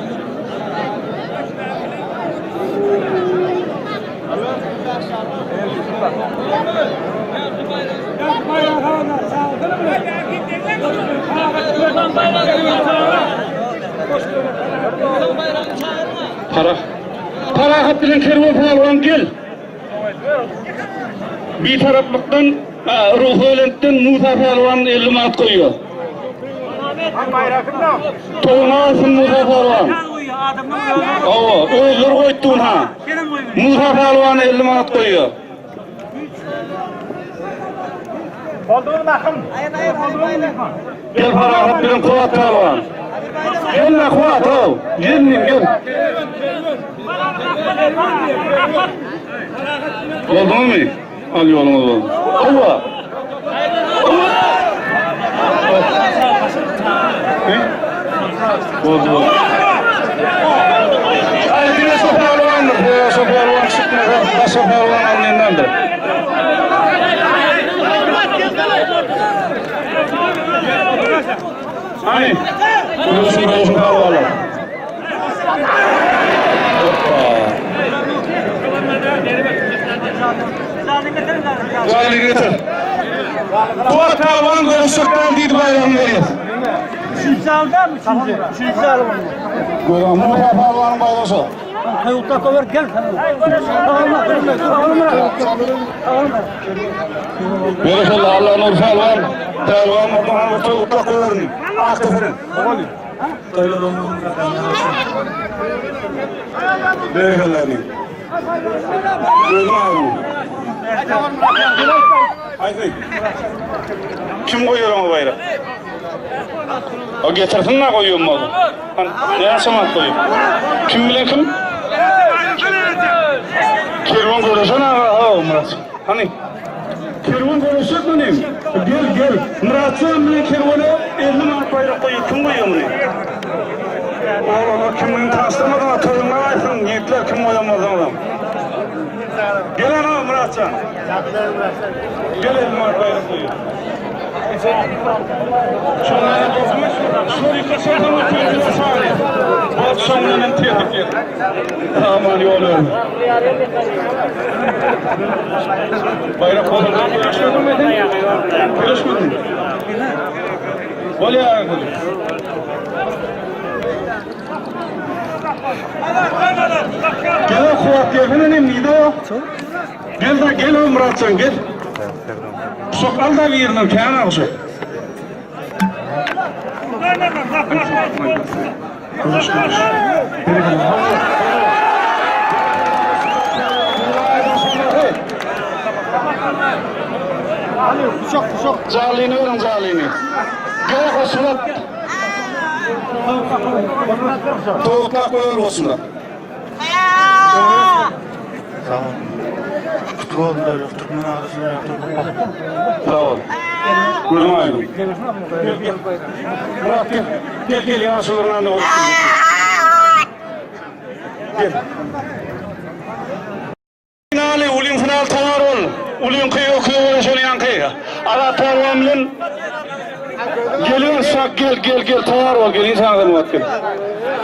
Para. Parahat bilen Kerwen pälwan gel. Bitaraplykdan Ruhubelentden Musa pälwan 50 manat goýýar. Toýuňa alsyn Musa pälwan. Hawa, özleri goýupdy ha. Musa pälwan 50 manat goýýar. Gel Parahat bilen Kuwat pälwan. Gelme Kuwat, haw. Gel, gel. Bolduňyzmy? Al ýoluňyz bolsun. Hawa. Boldy boldy. Aý diňe şu pälwandyr. Şu pälwan çykmasa başga pälwan alnyndandyr. Hany? Şu pälwanlar. Jalny getir. Kuwat pälwan görüşjek däl diýdi baýragyny berýär. Üçünji zalda mı üçünji? Üçünji zaly mı? Görüň, Musa pälwanyň baýragy şo. Toýukda kower gel. Berekella Allanur pälwan. Pälwan Muhammet Toýukda kowerin. Akdyryň. Berekella. Gözüň aýdyň. Haýsy? Kim goýar oňa baýrak? O getirsin na goýuň bolsa. Näçe manat goýuň? Kim bilen kim? Kerwen göreşen aga, ha Murat. Hany? Kerwen göreşjek muny. Gel, gel. Muratjan bilen Kerwene 50 manat baýrak goýuň. Kim goýýar muny? Oglanlar kimligini tanyşdyrmadyňyz, toýuňa aýtsyň, ýigitler kim goýan bolsaňyzam. Gel ana Myratjan. Gel 50 manat baýrak goýuň. Şonda dostumyz şol ýeke şondan ötürdiler şany. Bol şondan hem tertip ýer. Aman ýol ber. Baýrak bolanda görüşmediňmi sen? Görüşmediň. Bolýar. Gel Kuwat gelsene inim nide o? Gel da gel o Muratjan gel. Guşak al da birinden kän al guşak. Görüş görüş. Jalyny beriň jalyny. Gel goşulat. Towuklak goýar goşulat. Sag bol. Gözüň aýdyň. Murat gel. Gel gel ýaşulylaryň ýanyna bolup. Gel. Finaly, ulyň final tayar ol. Ulyňky öküz bolan şol ýaňky. Azat pälwan bilen Geliň sak gel gel gel tayar ol gel insan wagt gel.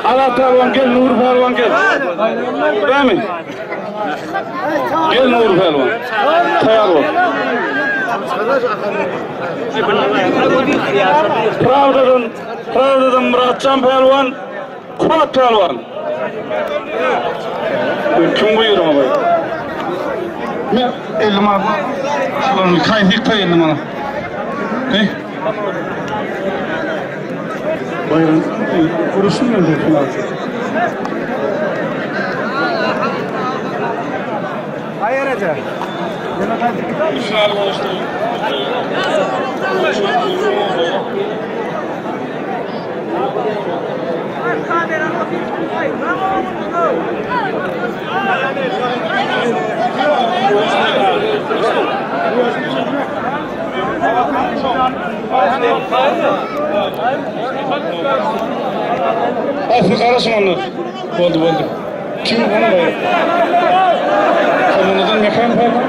Azat pälwan gel Nur pälwan gel. Dämi? Gel Nur pälwan. Tayar ol. Pravdadan Pravdadan Muratjan pälwan Kuwat pälwan. Kim goýar oňa? Men 50 manat. Şularny kaýsy ýykda 50 manat. He? Baýram uruşun men bu Hayır Ece. Final boluşdy. Asly garaşyň onda. Boldy, boldy. Kim ona baýrak? Kommunadan mekan pälwan?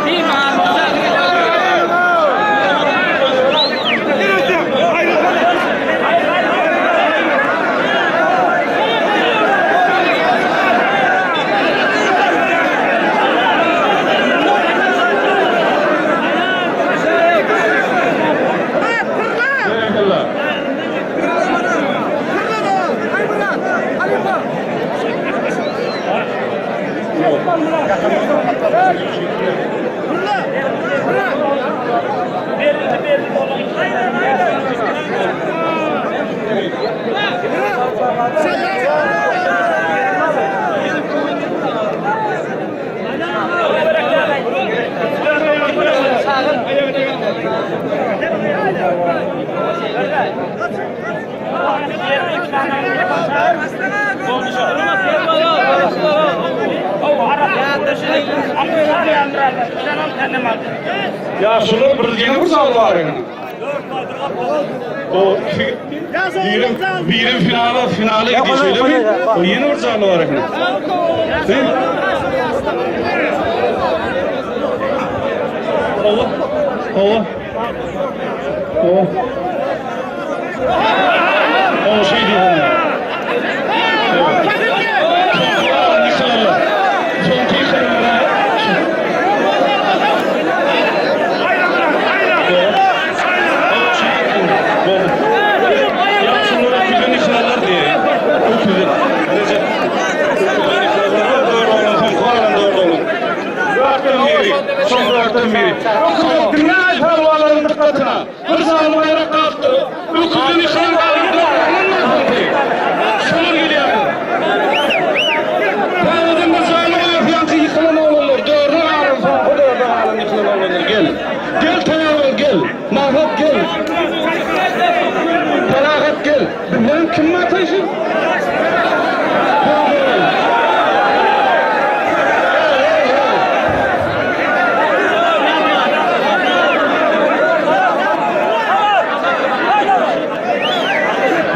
Ýa, Ýaşuly bir ýene bir zal bar eken. O birim birim finala finala gidiyor şeýlemi? O ýene bir zal bar eken. Hawa. Hawa. Hawa. O şey diýip. Dünýä pälwanlaryň dykgatyna bir sany baýrak galypdyr. Öküzden ýykylan galan Şolar gelýär. Täzeden bir jaýly goýarys ýaňky ýykylan oglanlar. Dörde galan soňky dörde galan ýykylan oglanlar gel. Gel taýýar bol gel. Maksat gel. Parahat gel. Bizden kim ataýşy?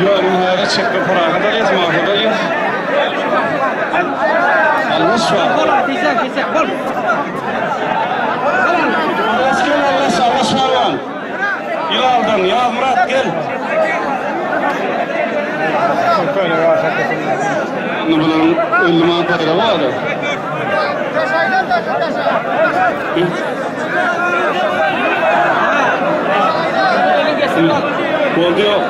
Ýoluň häzir çekme Parahat alýas, Maksat alýas. Allas şu an. Allas gel, Allas, Allas pälwan. Ýylaldan, Ýazmyrat gel. Indi bularyň 50 manat baýragy bar. Boldy ýok.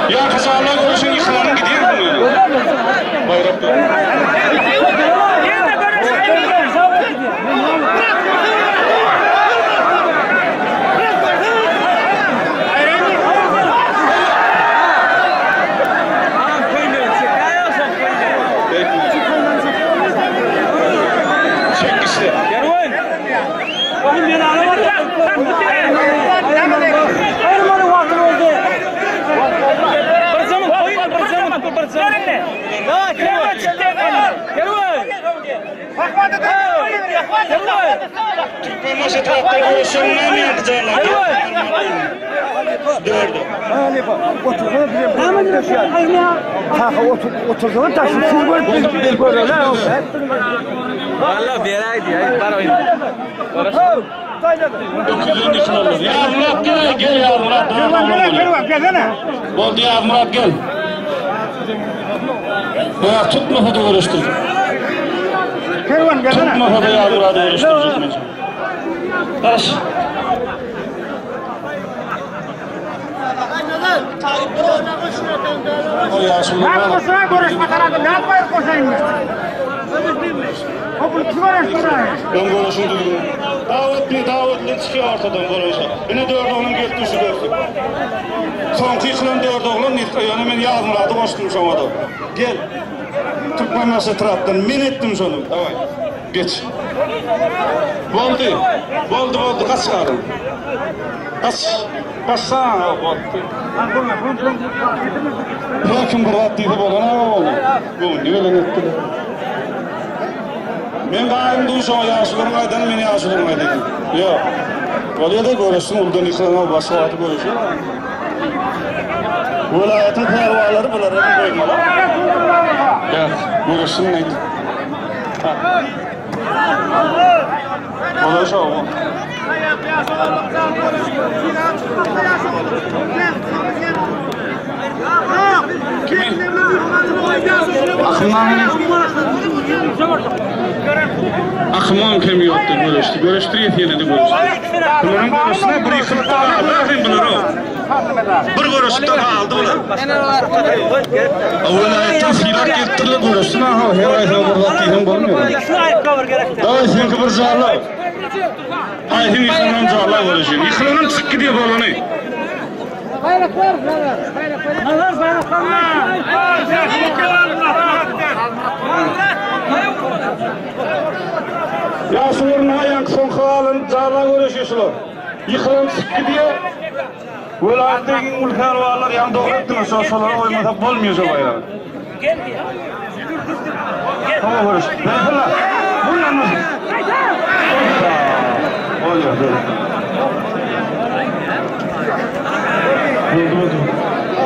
Ýa kazanlar görüşün ýykylanyň gidýär bu. Baýrak Çek işte. Türkmenbaşy tarapdan görüşen näme ýaly janlar? Dördü. Öküzden ýykylanlar. Ýazmyrat gel, gel Ýazmyrat. Boldy Ýazmyrat gel. Ýa tutmasa da görüşdir. Tutmasa da Ýazmyrady görüşdirjek men. Garaş. O ýaşuly Öň görüşüň düzgüni. Dawut bir Dawut bilen çykýar ortadan görüşe. Ine dört oglan gelip düşdi dörtü. Soňky ýykylan dört oglan diýip, ýöne men Ýazmyrady goşdum şoňa-da. Gel. Türkmenbaşy etrapdan men etdim şony. Daway. Geç. Boldy. Boldy, boldy. Gaç galyň. Gaç. Gaçsana, boldy. Her kim bir zat diýse bolan aga boldy. Göwnüne gelen etdiler. Men gaýym duşaňa ýaşularyň aýdany men ýaşularyň aýdany. Ýok. Bolýa-da göreşsin uldan ýykylan başga wagty göreşer. Welaýatyň pälwanlary bulara goýmaly. Ýa, göreşsin aýt. Bolar şo. Akymam kem ýokdy göreşdi. Göreşdirýär ýene-de göreşdi. Bularyň göreşine bir ýykylyp galdy ahyryn bular o. Bir göreşde galdy bular. Welaýatdan sylag gelipdirler göreşsin aha her aýsa bir zat diýseň bolmaýar. Daway seňki bir jala. Aýsyň ýykylanam jala göreşin. Ýykylanam çyk gidýär bolany. Bayraklar, bayraklar. Bayraklar. Ýaşularyň aýanky soňky galan jala göreşi şular. Ýykylan çyk gidýär. Welaýatda iň uly pälwanlar ýaňy dogry aýtdyňyz, şo şolara goýmasak bolmaýar şo baýragy. Hawa görüş. Berekella. Bur ýanyna. Bolýar, bolýar. Boldy, boldy.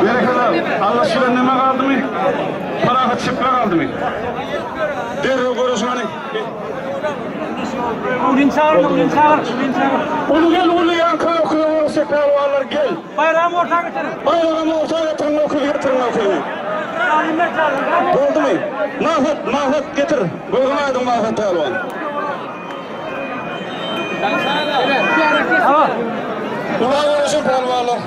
Berekella. Allah şular neme galdymy? Parahat çekme galdymy? Derrew görüşüň hany. Ulyn çagyr, ulyn çagyr, ulyn çagyr. Uly gel, uly ýaňky öküze görüşjek pälwanlar gel. Baýragymy orta getiriň. Baýragymy orta getiriň, öküzi getiriň, öküzi. Alimler çagyr. Boldumy? Mahmut, Mahmut getir. Gözüň aýdyň Mahmut pälwan. Ula görüşen pälwanlar.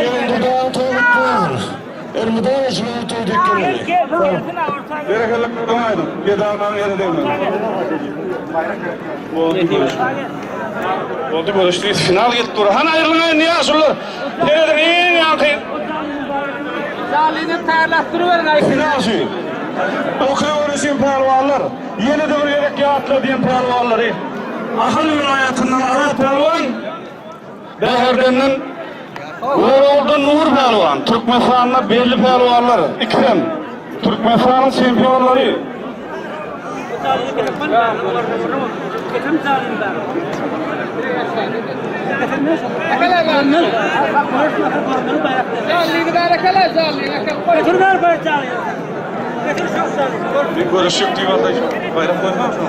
Ýerinde dagy toý gutly bolsun. Elmydama şunuň toý dek gelmeli. Berekella gözüň aýdyň. Gedagyň ýere degmedi. Boldy görüşdi. Boldy görüşdi. Final gelip dur. Hany aýrylyň indi ýaşulular. Serediň iň ýaňky. Zalyny taýýarlap duruberiň aý. Final şu. Oka görüşen pälwanlar. Ýene-de bir gezek ýatladýan pälwanlary. Ahal welaýatyndan Azat pälwan. Bäherdenden Görogludan Nur pälwan, Türkmenistanda belli pälwanlar, ikisem Türkmenistanyň çempionlary. Bir görüşük diýip aldy. Baýrak goýma şoň.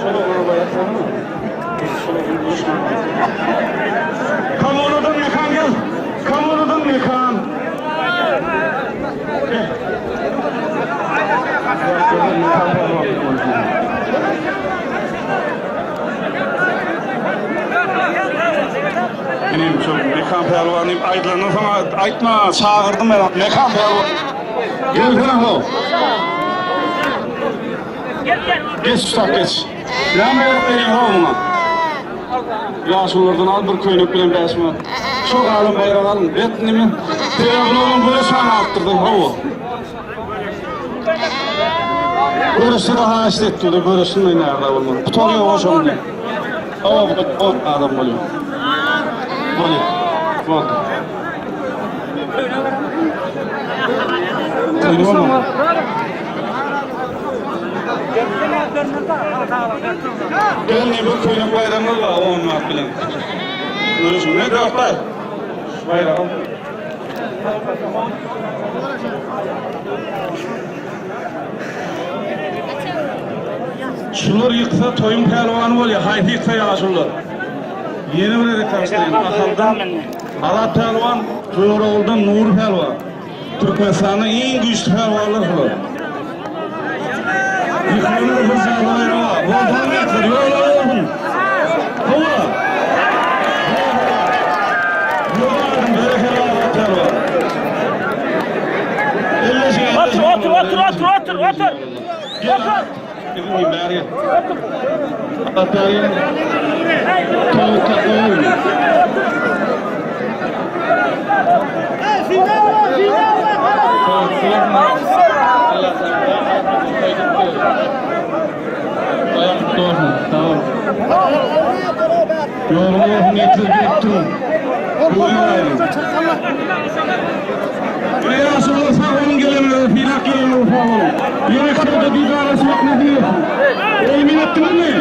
Şola baýrak goýma. Kommunadan mekan gel. Kommunadan mekan. Inim şu Mekan pälwan diýip aýdylandan soň aýtma, çagyrdym men Mekan pälwan. Gelsene ho. Geç ussat geç. Näme berip berýäň how muňa? Ýaşululardan al bir köýnek bilen 5 manat. Şo galan baýragy alyň. Bet nime? Sebäbi onuň göreş hany artdyrdy hawa. Göreşde de haýyşt etdi, göreşin näme bolmaly. Gutar ýok şoň. Hawa bu adam bolýar. Bolýar. Boldy. Köýnek Gelni bir köýnek baýramyz bar 10 manat bilen. Görüşün. Ne dörtler? Şu baýragy. Şular ýyksa toýuň pälwany bolýar. Haýsy ýyksa ýaşulylar. Ýene bir gezek tanyşdyrýan. Ahaldan Azat pälwan, Göroguldan Nury pälwan. Türkmenistanda iň güýçli pälwanlar şular. Ýykylanlar bir jaýlary bar. Boldugyny getir, ýollary bolsun. Hawa. Otur, otur, otur, otur, otur, otur. Otur. Otur. Ýoluň bolsun ýetip gelipdir. Ýaşulylar sag boluň gelenlere sylap gelenlere sag boluň. Ýene toýda didarlaşmak nesip etsin. Emin etdiňizmi?